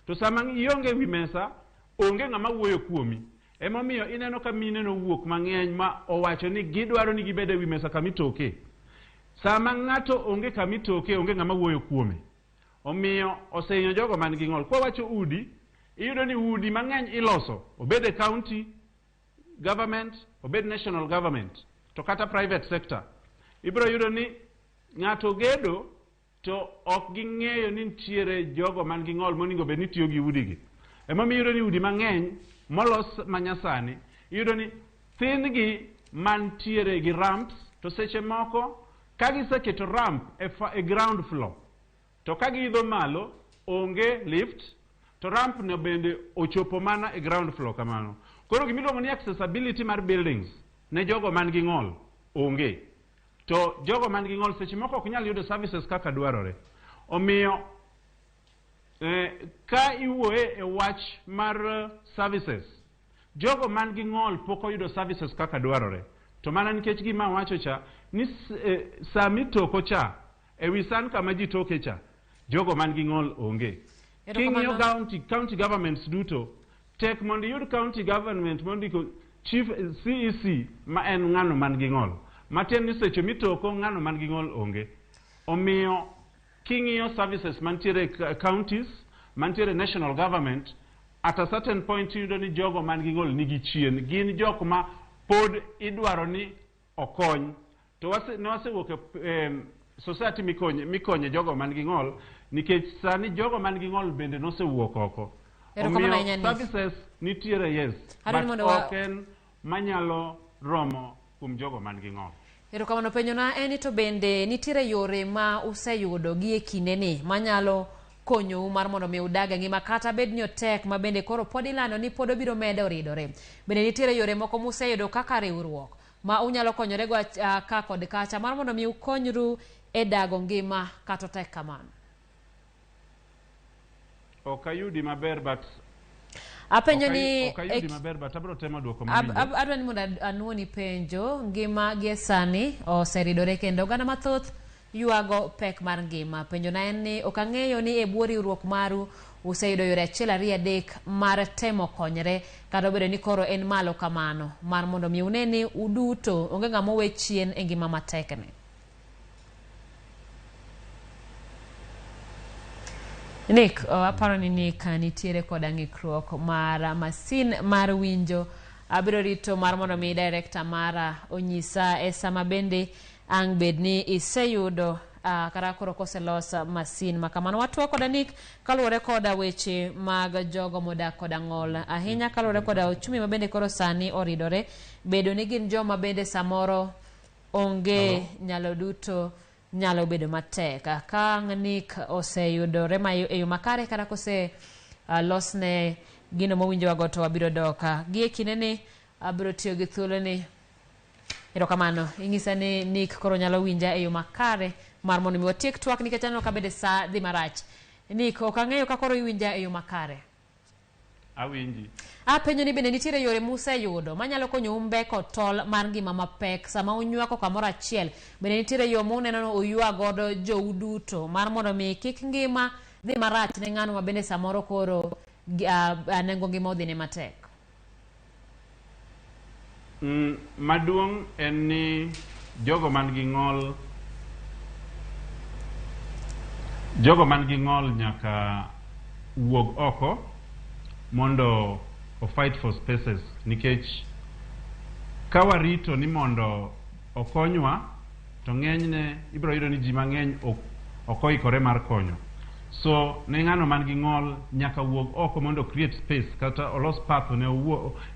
[SPEAKER 6] To sama ionge ewi mesa, onge ng'ama wuoyo kuomi. Emomiyo ineno ka mine nowuok mang'eny ma owacho ni gidwaro ni gibed ewi mesa kamitoke. Sama ng'ato onge kamitoke, onge ng'ama wuoyo kuome. Omiyo osehinyo jogo man gi ng'ol. Kwawacho udi, iyudo ni udi mang'eny iloso, obed e county government, obed national government, to kata private sector. Ibiro yudo ni ng'ato gedo to ok ging'eyo ni nitiere jogo man gi ng'ol monego bed ni tiyo gi udigi. Emomiyo iyudo ni udi mang'eny molos manyasani, iyudo ni thin gi mantiere gi ramps, to seche moko ka giseketo ramp e ground floor, to ka giidho malo onge lift, to ramp no bende ochopo mana e ground floor kamano. Koro gimiluongo ni accessibility mar buildings ne jogo man gi ng'ol onge. To jogo man gi ng'ol seche moko ok nyal yudo services kaka dwarore. Omiyo ka iwuoye e wach mar services, jogo man gi ng'ol pok oyudo services kaka dwarore. To mana nikech gima awacho cha, ni sami toko cha, ewi san kama ji toke cha, jogo man gi ng'ol onge. King'iyo county governments duto, tek mondo iyud county government mondiko chief CEC ma en ng'ano man gi ng'ol. Matiende ni seche mitoko ng'ano man gi ng'ol onge. Omiyo king'iyo services mantiere e counties, mantiere national government, at a certain point iyudo ni jogo man gi ng'ol nigi chien. Gin jok ma pod idwaro ni okony. To ne wasewuok e society mikonye jogo man gi ng'ol, nikech sani jogo man gi ng'ol bende nosewuok oko.
[SPEAKER 1] Erokamano ahinya,
[SPEAKER 6] Omiyo
[SPEAKER 1] Nick.
[SPEAKER 6] services nitiere, yes,
[SPEAKER 1] Adwaro ni
[SPEAKER 6] but
[SPEAKER 1] mondo
[SPEAKER 6] ok en manyalo romo kuom jogo man gi ng'ol.
[SPEAKER 1] Erokamano. Penjona en ni to bende nitiere yore ma useyudo gi e kindeni manyalo konyou mar mondo mi udag e ngima kata bed ni otek ma bende koro pod ilando ni pod obiro medo ridore. Bende nitiere yore moko museyudo kaka riwruok ma unyalo konyorego ka kod kacha mar mondo mi ukonyru e dago ngima kata otek kamano.
[SPEAKER 6] Ok ayudi maber, but
[SPEAKER 1] Apenjo
[SPEAKER 6] ok
[SPEAKER 1] ni
[SPEAKER 6] ok ayudi maber, but abiro temo duoko mawinjo.
[SPEAKER 1] Adwa ni mondo anuoni penjo ngima gie sani oseridore kendo oganda mathoth ywago pek mar ngima. Penjo na en ni ok ang'eyo ni e bwo riwruok maru useyudo yore achiel ariyo adek mar temo konyre kata obedo ni koro en malo kamano mar mondo mi une ni uduto onge ng'ama owe chien e ngima matekni. Nick, oh, aparo ni Nick nitiere koda ng'ikruok mar masin mar winjo. Abiro rito mar mondo mi director mara onyisa e sama bende ang' bed ni iseyudo. kata koro koselos masin ma kamano. Watwak koda Nick kaluwore koda weche mag jogo modak koda ng'ol ahinya kaluwore koda ochumi ma bende koro sani oridore bedo ni gin joma bende samoro onge nyalo duto nyalo bedo matek ka Nick oseyudore ma e yo makare kata kose losne gino mowinjowago to wabiro dok gie kindeni abiro tiyo gi thuoloni erokamano ing'isa ni Nick koro nyalo winja e yo makare mar mondo mi watiek twak nikech aneno ka bende sa dhi marach Nick ok ang'eyo ka koro iwinja e yo makare
[SPEAKER 6] Awinji.
[SPEAKER 1] Apenjo ni bende nitiere yore museyudo manyalo konyou mbeko tol mar ngima mapek sama unywako kamoro achiel bende nitiere yo muneno ni uywa godo jou duto mar mondo mi kik ngima dhi marach ne ng'ano ma bende samoro koro nengo ngima odhine matek.
[SPEAKER 6] Maduong' en ni jogo man gi ng'ol jogo man gi ng'ol nyaka wuog oko mondo o fight for spaces nikech ka warito ni mondo okonywa to ng'enyne ibiro yudo ni ji mang'eny ok oikore mar konyo. So ne ng'ano man gi ng'ol nyaka wuog oko mondo create space kata olos path ne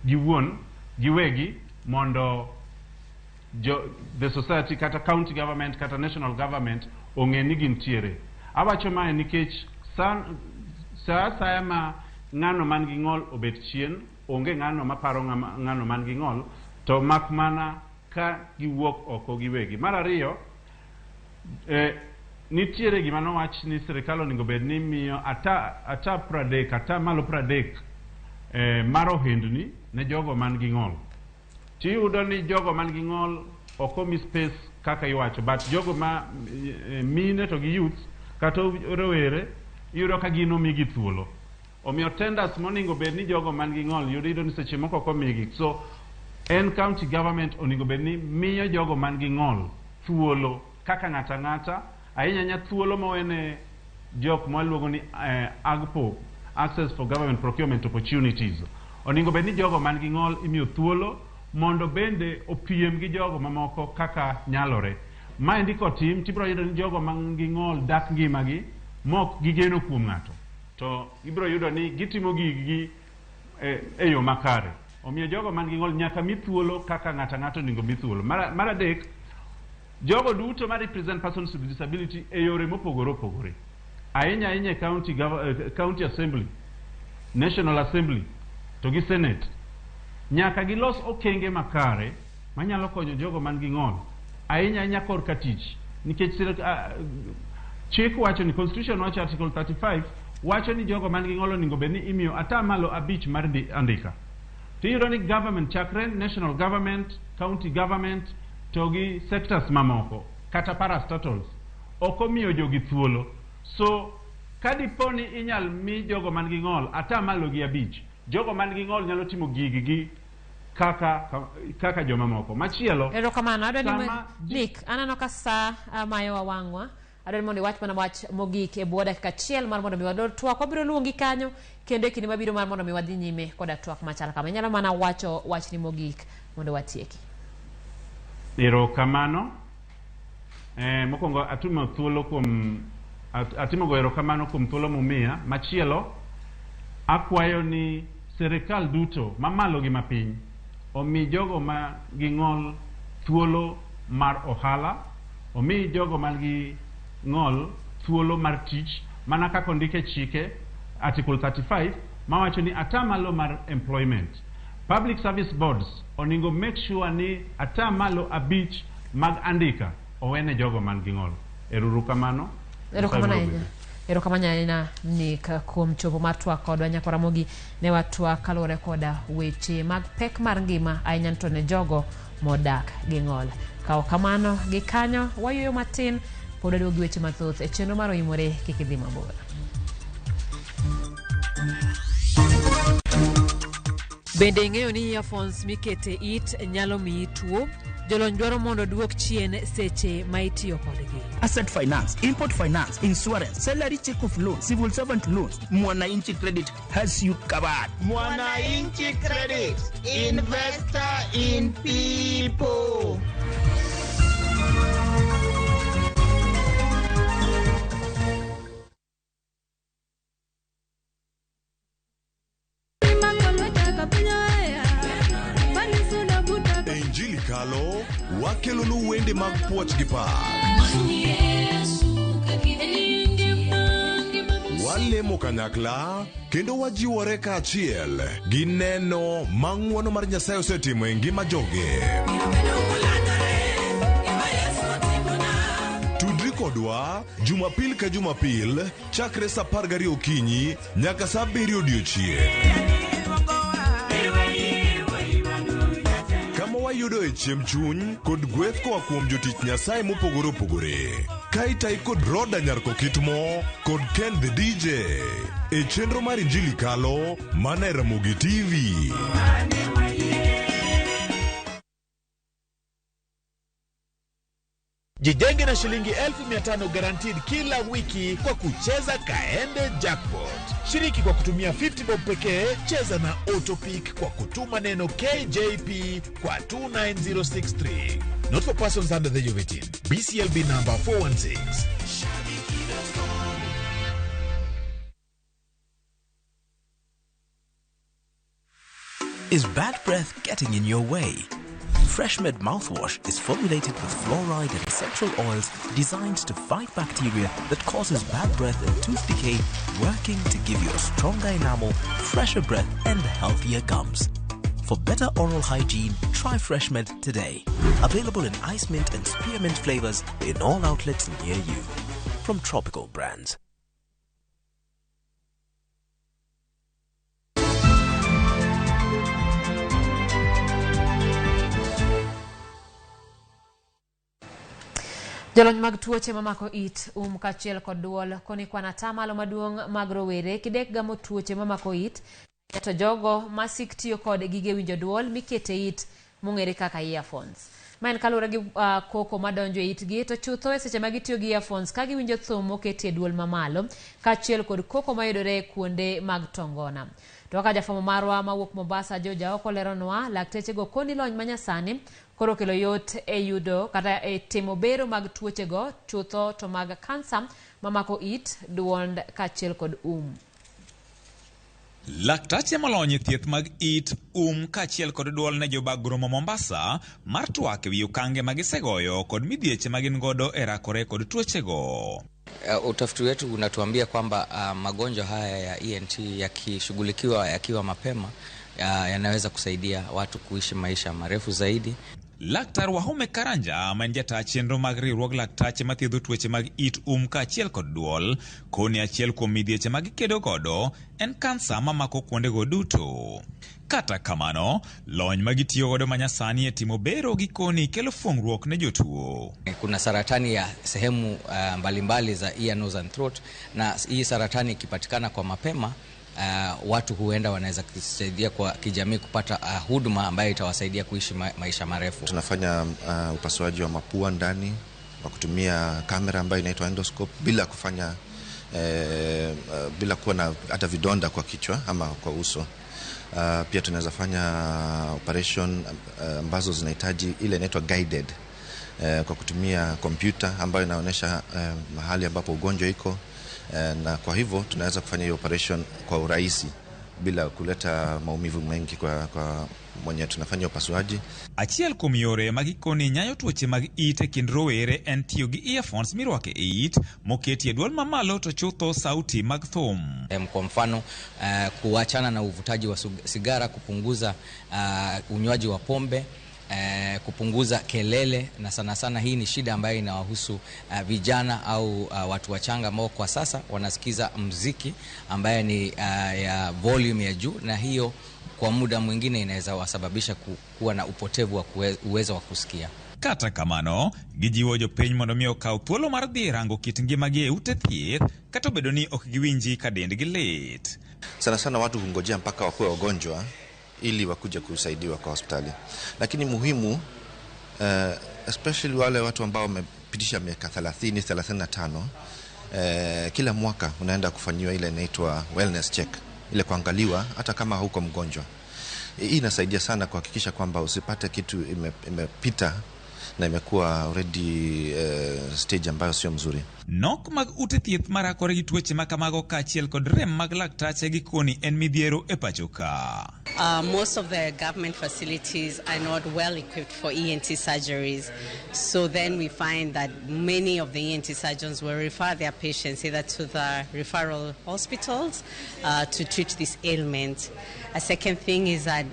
[SPEAKER 6] giwuon giwegi mondo the society kata county government kata national government ong'e ni gintiere. Awacho mae nikech sa asaya ma ng'ano man gi ng'ol obet chien, onge ng'ano maparo ng'ano man gi ng'ol, to mak mana ka giwuok oko giwegi. Mar ariyo, nitiere gima nowach ni sirikal onego bed ni miyo ata 30 ata malo 30 mar ohendni ne jogo man gi ng'ol. Tiyudo ni jogo man gi ng'ol ok omi space kaka iwacho, but jogo ma mine to gi youth kata rowere iyudo ka gin omigi thuolo. Omiyo tenders monego bed ni jogo man gi ng'ol yudo ni seche moko ok omigi. So en county government onego bed ni miyo jogo man gi ng'ol thuolo kaka ng'ata ng'ata, ahinya ahinya thuolo mowene jok mwaluongo ni AGPO, Access for Government Procurement Opportunities. Onego bed ni jogo man gi ng'ol imiyo thuolo mondo bende opiem gi jogo mamoko kaka nyalore. Maendi kotim tibiro yudo ni jogo man gi ng'ol dak ngimagi mok gigeno kuom ng'ato. To ibiro yudo ni gitimo giggi e yo makare. Omiyo jogo man gi ng'ol nyaka mi thuolo kaka ng'ato ang'ato onego mi thuolo. Mar adek, jogo duto ma represent persons with disability e yore mopogore opogore. Ahinya ahinya e county assembly, national assembly, to gi senate. Nyaka gilos okenge makare manyalo konyo jogo man gi ng'ol. Ahinya ahinya korka tich. Nikech chik wacho ni constitution wacho article 35 wacho ni jogo man gi ng'ol onego bed ni imiyo 5% mar andika. Tiyudo ni government chakre national government, county government to gi sectors mamoko kata parastatals ok omiyo jogi thuolo. So kadipo ni inyal mi jogo man gi ng'ol 5%, jogo man gi ng'ol nyalo timo giggi kaka joma moko. Machielo,
[SPEAKER 1] erokamano. Adwa ni Nick, aneno ka sa mayowa wang'wa. Adwa ni mondo iwach mana wach mogik e bwo dakika achiel mar mondo mi wadol twak. Wabiro luongi kanyo kendo e kinde mabiro mar mondo mi wadhi nyime koda twak machal kama. Inyalo mana wacho wachni mogik mondo watieki.
[SPEAKER 6] Erokamano. Mokwongo atimo thuolo kuom atimo go erokamano kuom thuolo mumiya. Machielo, akwayo ni sirikal duto mamalo gi mapiny omi jogo ma gi ng'ol thuolo mar ohala, omi jogo man gi ng'ol thuolo mar tich mana kaka ondike chike article 35 mawacho ni 5% mar employment. Public service boards onego make sure ni 5% mag andika owene jogo man gi ng'ol. Erokamano.
[SPEAKER 1] Erokamano ahinya. Erokamano ahinya Nick kuom chopo mar twak kodwa. Nyakwa Ramogi ne watwak kaluwore koda weche mag pek mar ngima ahinya to ne jogo modak gi ng'ol. Kawo kamano gi kanyo wayueyo matin pod waduogo gi weche mathoth e chenro mar Oimore kik idhi mabor. Bende ing'eyo ni earphones mikete it nyalo miyi tuo? Jolony dwaro mondo duok chien seche ma itiyo kodgi.
[SPEAKER 15] Asset finance, import finance, insurance, salary check of loan, civil servant loans. Mwananchi Credit has you covered.
[SPEAKER 16] Mwananchi Credit, investor in people.
[SPEAKER 7] Kalo wakelonu wende mag puoch gi pak. Walemo kanyakla kendo wajiwore kaachiel gi neno ma ng'wono mar Nyasaye osetimo e ngima joge. Tudri kodwa Jumapil ka Jumapil chakre saa 12 okinyi nyaka saa 7 odiochieng'. Kama wayudoe chiemb chuny kod gweth koa kuom jotich Nyasaye mopogore opogore. Ka itayi kod Roda Nyar Kokitmo kod Ken the DJ e chenro mar Injili Kalo mana e Ramogi TV.
[SPEAKER 21] Jijenge na shilingi 500,000 guaranteed kila wiki kwa kucheza Kaende Jackpot. Shiriki kwa kutumia 50 bob pekee, cheza na Autopick kwa kutuma neno KJP kwa 29063. Not for persons under the age of 18. BCLB number 416.
[SPEAKER 8] Is bad breath getting in your way? FreshMed mouthwash is formulated with fluoride and essential oils designed to fight bacteria that causes bad breath and tooth decay, working to give you a stronger enamel, fresher breath, and healthier gums. For better oral hygiene, try FreshMed today. Available in ice mint and spearmint flavors in all outlets near you. From Tropical Brands.
[SPEAKER 1] Jolony mag tuoche mamako it, kaachiel kod duol koni kwan atamalo maduong' mag rowere kidek gamo tuoche mamako it to jogo masik tiyo kod gige winjo duol mikete it mong'ere kaka earphones. Ma en kaluwore gi koko madonjo e itgi to chutho e seche ma gitiyo gi earphones ka giwinjo thum moketie duol mamalo kaachiel kod koko mayudore kuonde mag tongona. To kaka jafwambo marwa mawuok Mombasa George Aoko leronwa, laktechego koni lony manyasani koro kelo yot e yudo kata e timo bero mag tuochego chutho to mag kansa mamako it, duond kaachiel kod
[SPEAKER 9] Laktache molony e thieth mag it, kaachiel kod duol ne jobag romo Mombasa mar twak ewi okange ma gisegoyo kod midhieche ma gin godo e rakore kod tuochego.
[SPEAKER 10] Utafiti wetu unatuambia kwamba magonjwa haya ya ENT yakishughulikiwa yakiwa mapema yanaweza kusaidia watu kuishi maisha marefu zaidi.
[SPEAKER 9] Laktar Wahome Karanja ma en jata chenro mag riwruog laktache mathiedho tuoche mag it, kaachiel kod duol koni achiel kuom midhieche ma gikedo godo en kansa mamako kuondego duto. Kata kamano, lony ma gitiyo godo manyasani e timo bero gikoni kelo fungruok ne jotuo.
[SPEAKER 10] Kuna saratani ya sehemu mbalimbali za ear, nose and throat, na hii saratani ikipatikana kwa mapema watu huenda wanaweza kusaidia kwa kijamii kupata huduma ambayo itawasaidia kuishi maisha marefu.
[SPEAKER 11] Tunafanya upasuaji wa mapua ndani kwa kutumia kamera ambayo inaitwa endoscope bila kufanya bila kuwa na hata vidonda kwa kichwa ama kwa uso. Pia tunaweza fanya operation ambazo zinahitaji ile inaitwa guided kwa kutumia kompyuta ambayo inaonyesha mahali ambapo ugonjwa iko, na kwa hivyo tunaweza kufanya hiyo operation kwa urahisi bila kuleta maumivu mengi kwa mwenye tunafanya upasuaji.
[SPEAKER 9] Achiel kuom yore mag gikoni nyayo tuoche mag it e kind rowere en tiyo gi earphones mirwako e it moketi e duol mamalo to chutho sauti mag thum.
[SPEAKER 10] Kwa mfano kuachana na uvutaji wa sigara, kupunguza unywaji wa pombe, kupunguza kelele, na sana sana hii ni shida ambayo inawahusu vijana au watu wachanga ambao kwa sasa wanasikiza mziki ambaye ni ya volume ya juu, na hiyo kwa muda mwingine inaweza wasababisha kuwa na upotevu wa uwezo wa kusikia.
[SPEAKER 9] Kata kamano, gijiwo jopiny mondo mi okaw thuolo mar dhi rango kit ngimagi e ute thieth kata obedo ni ok giwinji ka dendgi lit.
[SPEAKER 11] Sana sana watu hungojea mpaka wakuwe wagonjwa ili wakuja kusaidiwa kwa hospitali. Lakini muhimu, especially wale watu ambao wamepitisha miaka 30, 35, kila mwaka unaenda kufanyiwa ile inaitwa wellness check, ile kuangaliwa hata kama huko mgonjwa. Hii inasaidia sana kuhakikisha kwamba usipate kitu imepita na imekuwa already stage ambayo sio mzuri.
[SPEAKER 9] Nok mag ute thieth marakore gi tuoche ma kamago kaachiel kod rem mag laktache gikoni en midhiero e pacho ka.
[SPEAKER 3] Most of the government facilities are not well equipped for ENT surgeries. So then we find that many of the ENT surgeons will refer their patients either to the referral hospitals to treat this ailment. A second thing is that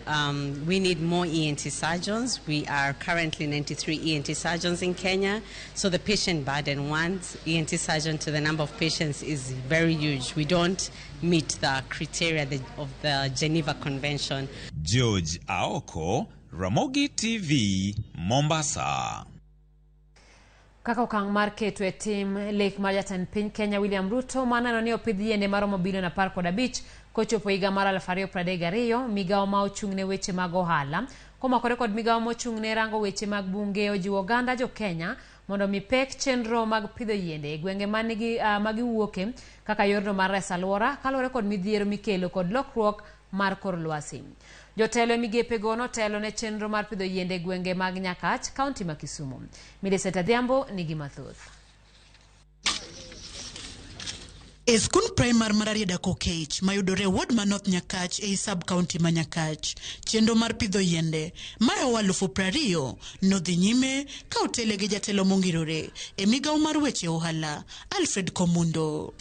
[SPEAKER 3] we need more ENT surgeons. We are currently 93 ENT surgeons in Kenya. So the patient burden, one ENT surgeon to the number of patients, is very huge. We don't meet the criteria of the Geneva Convention.
[SPEAKER 9] George Aoko, Ramogi TV, Mombasa.
[SPEAKER 1] Kaka okang' mar keto e tim lek mar jatend piny Kenya William Ruto maneno ni opidh yiende maromo bilion 15 kochopo higa mar 2032, migawo ma ochung' ne weche mag ohala komakore kod migawo mochung' ne rango weche mag bunge ojiwo oganda jo Kenya mondo mi pek chenro mag pidho yiende e gwenge manigi magiwuoke kaka yorno mar reso alwora kaluwore kod midhiero mikelo kod lokruok mar kor lwasi. Jotelo e migepego notelo ne chenro mar pidho yiende e gwenge mag Nyakach, kaunti ma Kisumu. Millicent Adhiambo nigi mathoth.
[SPEAKER 27] E skund primar mar Arieda Kokech mayudore e ward ma North Nyakach ei sub county ma Nyakach, chenro mar pidho yiende maromo 20,000 nodhi nyime ka otele gi jatelo mongirore e migawo mar weche ohala Alfred Komundo.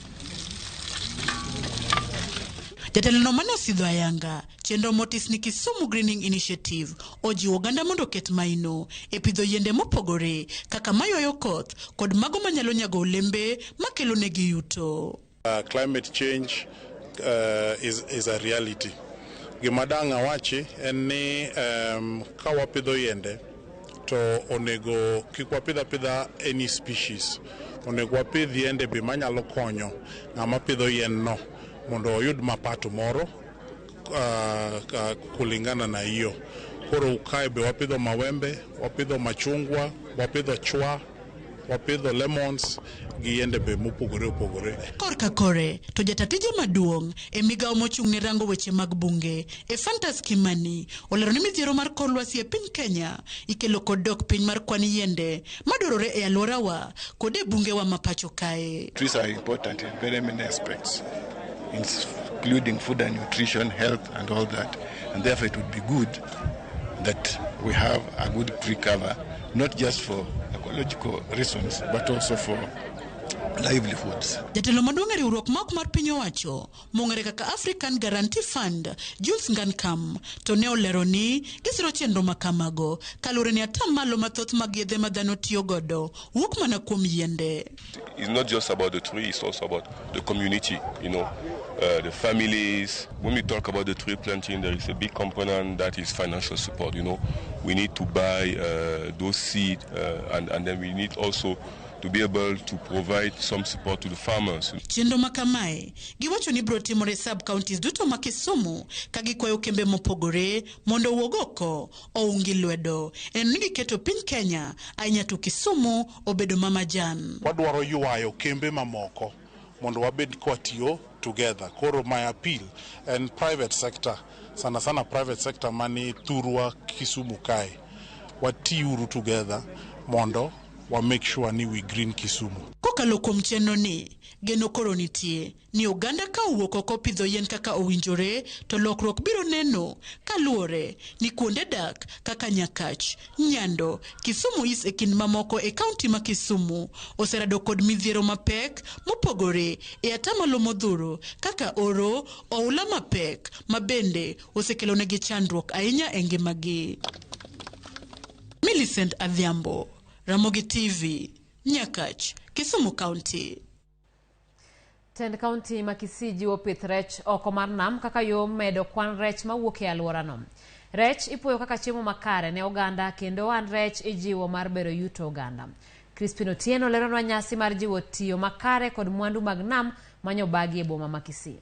[SPEAKER 27] Jatelo no mane osidho ayanga chenro motis ni Kisumu Greening Initiative ojiwo oganda mondo oket maino e pidho yiende mopogore kaka maywayo koth kod mago manyalo nyago olembe makelo negi yuto.
[SPEAKER 4] Climate change is a reality. Gima dang' awachi en ni ka wapidho yiende to onego kik wapidh apidha any species. Onego wapidh yiende be manyalo konyo ng'ama pidho yien no mondo oyud mapato moro kulingana na hiyo. Koro kae be wapidho mawembe, wapidho machungwa, wapidho chwa, wapidho lemons gi yiende be mopogore opogore.
[SPEAKER 27] Korka kore to jatatije maduong' e migawo mochung' ne rango weche mag bunge Ephantus Kimani olero ni midhiero mar kor lwasi e piny Kenya ikelo kod dok piny mar kwan yiende madwarore e alworawa kod e bungewa ma pacho kae.
[SPEAKER 12] Trees are important in very many aspects, including food and nutrition, health and all that. And therefore it would be good that we have a good tree cover, not just for ecological reasons, but also for livelihoods.
[SPEAKER 27] Jatelo maduong' e riwruok ma ok mar piny owacho mong'ere kaka African Guarantee Fund, Jules Ngankam, to ne olero ni gisiro chenro ma kamago kaluwore ni atamalo mathoth mag yedhe ma dhano tiyo godo wuok mana kuom yiende.
[SPEAKER 13] It's not just about the tree, it's also about the community, you know, the families. When we talk about the tree planting, there is a big component that is financial support, you know. We need to buy those seeds and then we need also to be able to provide some support to the farmers.
[SPEAKER 27] Chenro ma kamae giwacho ni biro timore sub counties duto ma Kisumu ka gikwayo kembe mopogore mondo owuog oko oungi lwedo en ni giketo piny Kenya ahinya to Kisumu obedo mamajan.
[SPEAKER 4] Wadwaro ywayo kembe mamoko mondo wabed kwatiyo together. Koro my appeal en private sector, sana sana private sector mani thurwa Kisumu kae, watiuru together mondo wa make sure ni we green Kisumu.
[SPEAKER 27] Kokalo kuom chenro ni, geno koro nitie ni oganda ka owuok oko pidho yien kaka owinjore to lokruok biro neno kaluwore ni kuonde dak kaka Nyakach, Nyando, Kisumu East e kind mamoko e kaunti ma Kisumu oserado kod midhiero mapek mopogore e atamalo modhuro kaka oro, oula mapek ma bende osekelonegi chandruok ahinya e ngimagi. Millicent Adhiambo, Ramogi TV, Nyakach, Kisumu County.
[SPEAKER 1] Tend kaunti ma Kisii jiwo pith rech oko mar nam kaka yo medo kwan rech mawuok e alworano. Rech ipuoyo kaka chiemo makare ne oganda kendo ohand rech ijiwo mar bero yuto oganda. Crispin Otieno leronwa nyasi mar jiwo tiyo makare kod mwandu mag nam manyobagi e boma ma Kisii.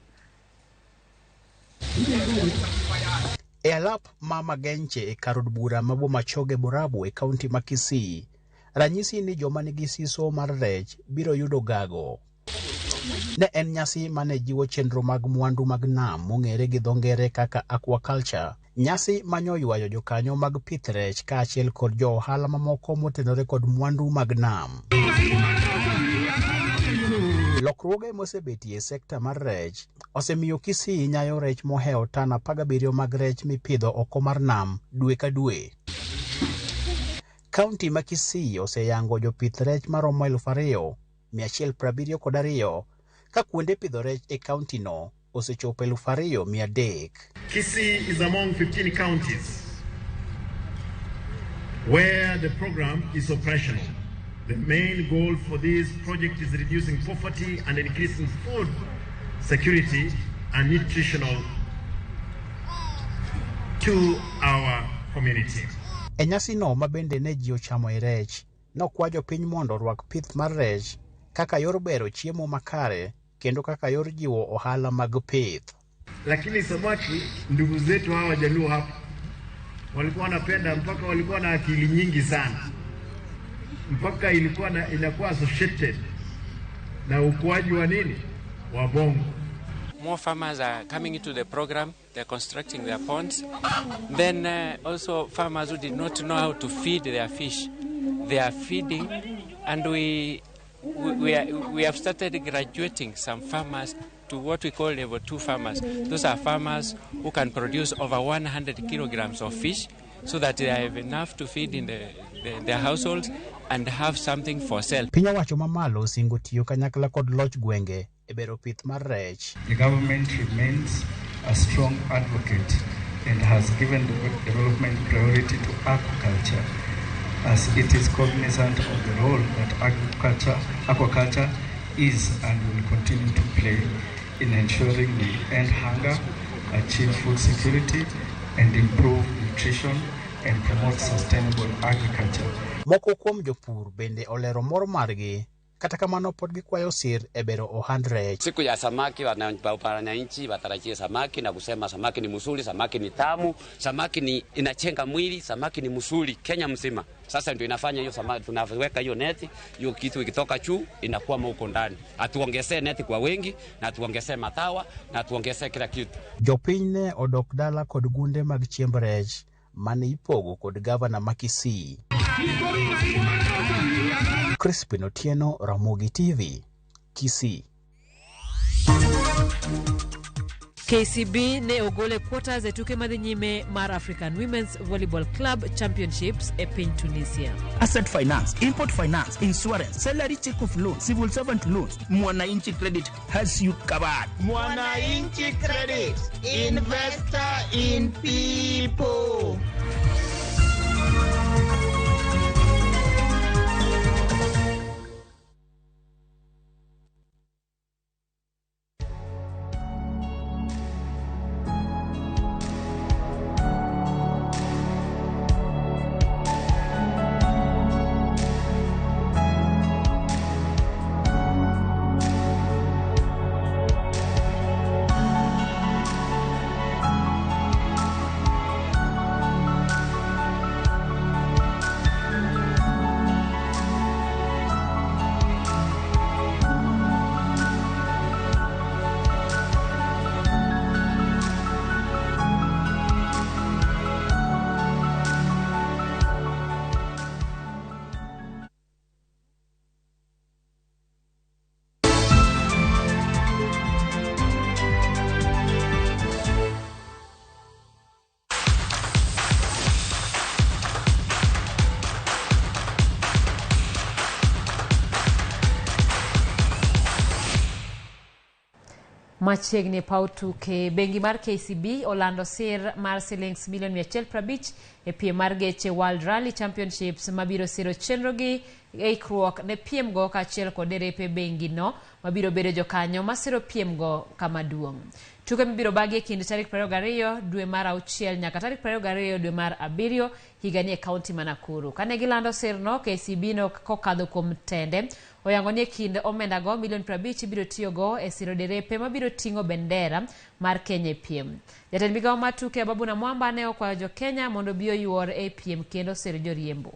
[SPEAKER 14] E alap ma Magenche e kar od bura ma Bomachoge Borabu e kaunti ma Kisii, ranyisi ni joma nigi siso mar rech biro yudo gago. Ne en nyasi mane jiwo chenro mag mwandu mag nam mong'ere gi dho ngere kaka aquaculture. Nyasi manyoywayo jokanyo mag pith rech kaachiel kod jo ohala mamoko motenore kod mwandu mag nam. Lokruoge mosebetie e sekta mar rech osemiyo Kisii nyayo rech mohewo tan 17 mag rech mipidho oko mar nam dwe ka dwe. Kaunti ma Kisii oseyango jopith rech maromo 2172 ka kuonde pidho rech e kaunti no osechopo 2300.
[SPEAKER 17] Kisii is among 15 counties where the program is operational. The main goal for this project is reducing poverty and increasing food security and nutritional to our community.
[SPEAKER 14] E nyasino ma bende ne ji ochamoe rech, nokwa jopiny mondo orwak pith mar rech kaka yor bero chiemo makare kendo kaka yor jiwo ohala mag pith.
[SPEAKER 17] Lakini samaki, ndugu zetu hawa Wajaluo hapa walikuwa wanapenda mpaka walikuwa na akili nyingi sana, mpaka ilikuwa na, inakuwa associated na ukuaji wa nini wa bongo.
[SPEAKER 18] More farmers are coming into the program, they're constructing their ponds. Then also farmers who did not know how to feed their fish, they are feeding, and we have started graduating some farmers to what we call level 2 farmers. Those are farmers who can produce over 100 kilograms of fish so that they have enough to feed in their households and have something for sale.
[SPEAKER 14] Piny owacho mamalo osingo tiyo kanyakla kod loch gwenge e bero pith mar rech.
[SPEAKER 19] The government remains a strong advocate and has given development priority to aquaculture, as it is cognizant of the role that aquaculture is and will continue to play in ensuring we end hunger, achieve food security, and improve nutrition and promote sustainable agriculture.
[SPEAKER 14] Moko kuom jopur bende olero mor margi, kata kamano pod gikwayo sir e bero ohand rech.
[SPEAKER 21] Siku ya samaki, wananchi watarajie samaki na kusema samaki ni mzuri, samaki ni tamu, samaki ni inachenga mwili, samaki ni mzuri Kenya mzima. Sasa ndio inafanya hiyo samaki, tunaweka hiyo neti, hiyo kitu ikitoka juu inakuwa huko ndani. Atuongezee neti kwa wengi na tuongezee matawa na tuongezee kila kitu.
[SPEAKER 14] Jopiny ne odok dala kod gunde mag chiemb rech mane ipogo kod gavana ma Kisii. Crispin Otieno, Ramogi TV, Kisii.
[SPEAKER 1] KCB ne ogol e quarters e tuke madhi nyime mar African Women's Volleyball Club Championships e piny Tunisia.
[SPEAKER 15] Asset Finance, Import Finance, Insurance, Salary Check of Loan, Civil Servant Loans, Mwananchi Credit has you covered.
[SPEAKER 16] Mwananchi Credit, investor in people.
[SPEAKER 1] Machiegni e paw tuke, bengi mar KCB olando sir mar silings milion 150 e piem mar geche World Rally Championships mabiro siro chenro gi ikruok ne piem go kaachiel kod derepe bengi no mabiro bedo jokanyo masiro piem go kama duong'. Tuke mibiro bagi e kind tarik 22 dwe mar 6 nyaka tarik 22 dwe mar 7 higani e kaunti ma Nakuru. Kane gilando sirno, KCB no kokadho kuom tende oyango ni e kind omenda go milion 50 ibiro tiyogo e siro derepe mabiro ting'o bendera mar Kenya e piem. Jatend migawo mar tuke Ababu Namwamba ne okwayo jo Kenya mondo obi oyuor e piem kendo sir joriembo.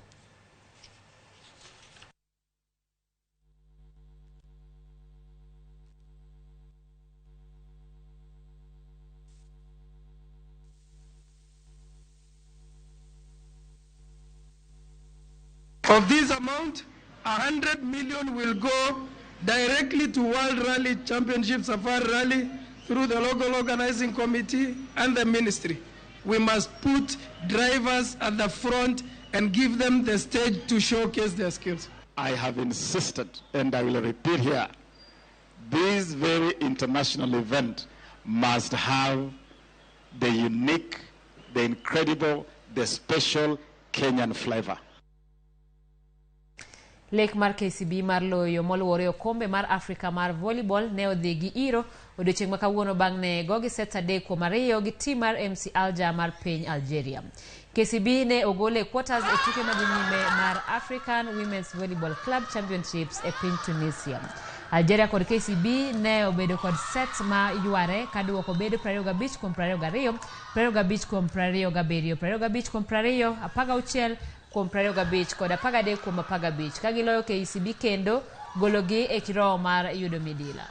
[SPEAKER 2] Of this amount, 100 million will go directly to World Rally Championship Safari Rally through the local organizing committee and the ministry. We must put drivers at the front and give them the stage to showcase their skills.
[SPEAKER 20] I have insisted, and I will repeat here, this very international event must have the unique, the incredible, the special Kenyan flavor.
[SPEAKER 1] Lek mar KCB mar loyo moluwore okombe mar Afrika mar volleyball ne odhi gi iro odiochieng' ma kawuono bang' ne gogi sets 3-2 gi tim mar MC Alger mar piny Algeria. KCB ne ogol e quarters e tuke madhi nyime mar African Women's Volleyball Club Championships e piny Tunisia. Algeria kod KCB ne obedo kod sets ma yware ka duoko bedo 25-22, 25-27, 25-20, 16-25 kod 13-15 ka giloyo KCB kendo gologi e kirowo mar yudo midila.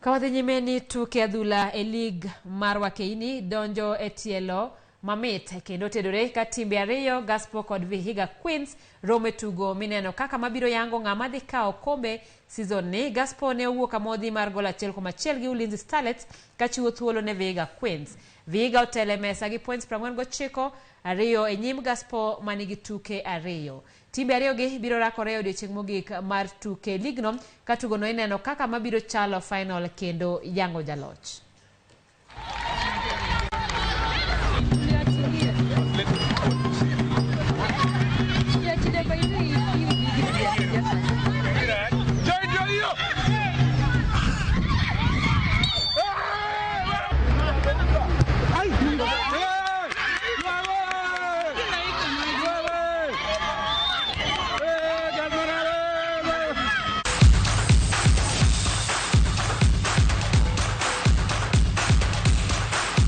[SPEAKER 1] Ka wadhi nyime ni tuke adhula e lig mar Wakeini donjo e tielo mamit kendo tedore ka timbe ariyo Gaspo kod Vihiga Queens romo e tugo mineno kaka mabiro yango ng'ama dhi kawo okombe season ni. Gaspo ne owuok amodhi mar gol 1-1 gi Ulinzi Starlets kachiwo thuolo ne Vihiga Queens. Vihiga otelo e mesa gi points 49, 2 e nyim Gaspo manigi tuke 2. Timbe ariyogi biro rakore e odiochieng' mogik mar tuke ligno ka tugono ineno kaka mabiro chalo final kendo yango jaloch.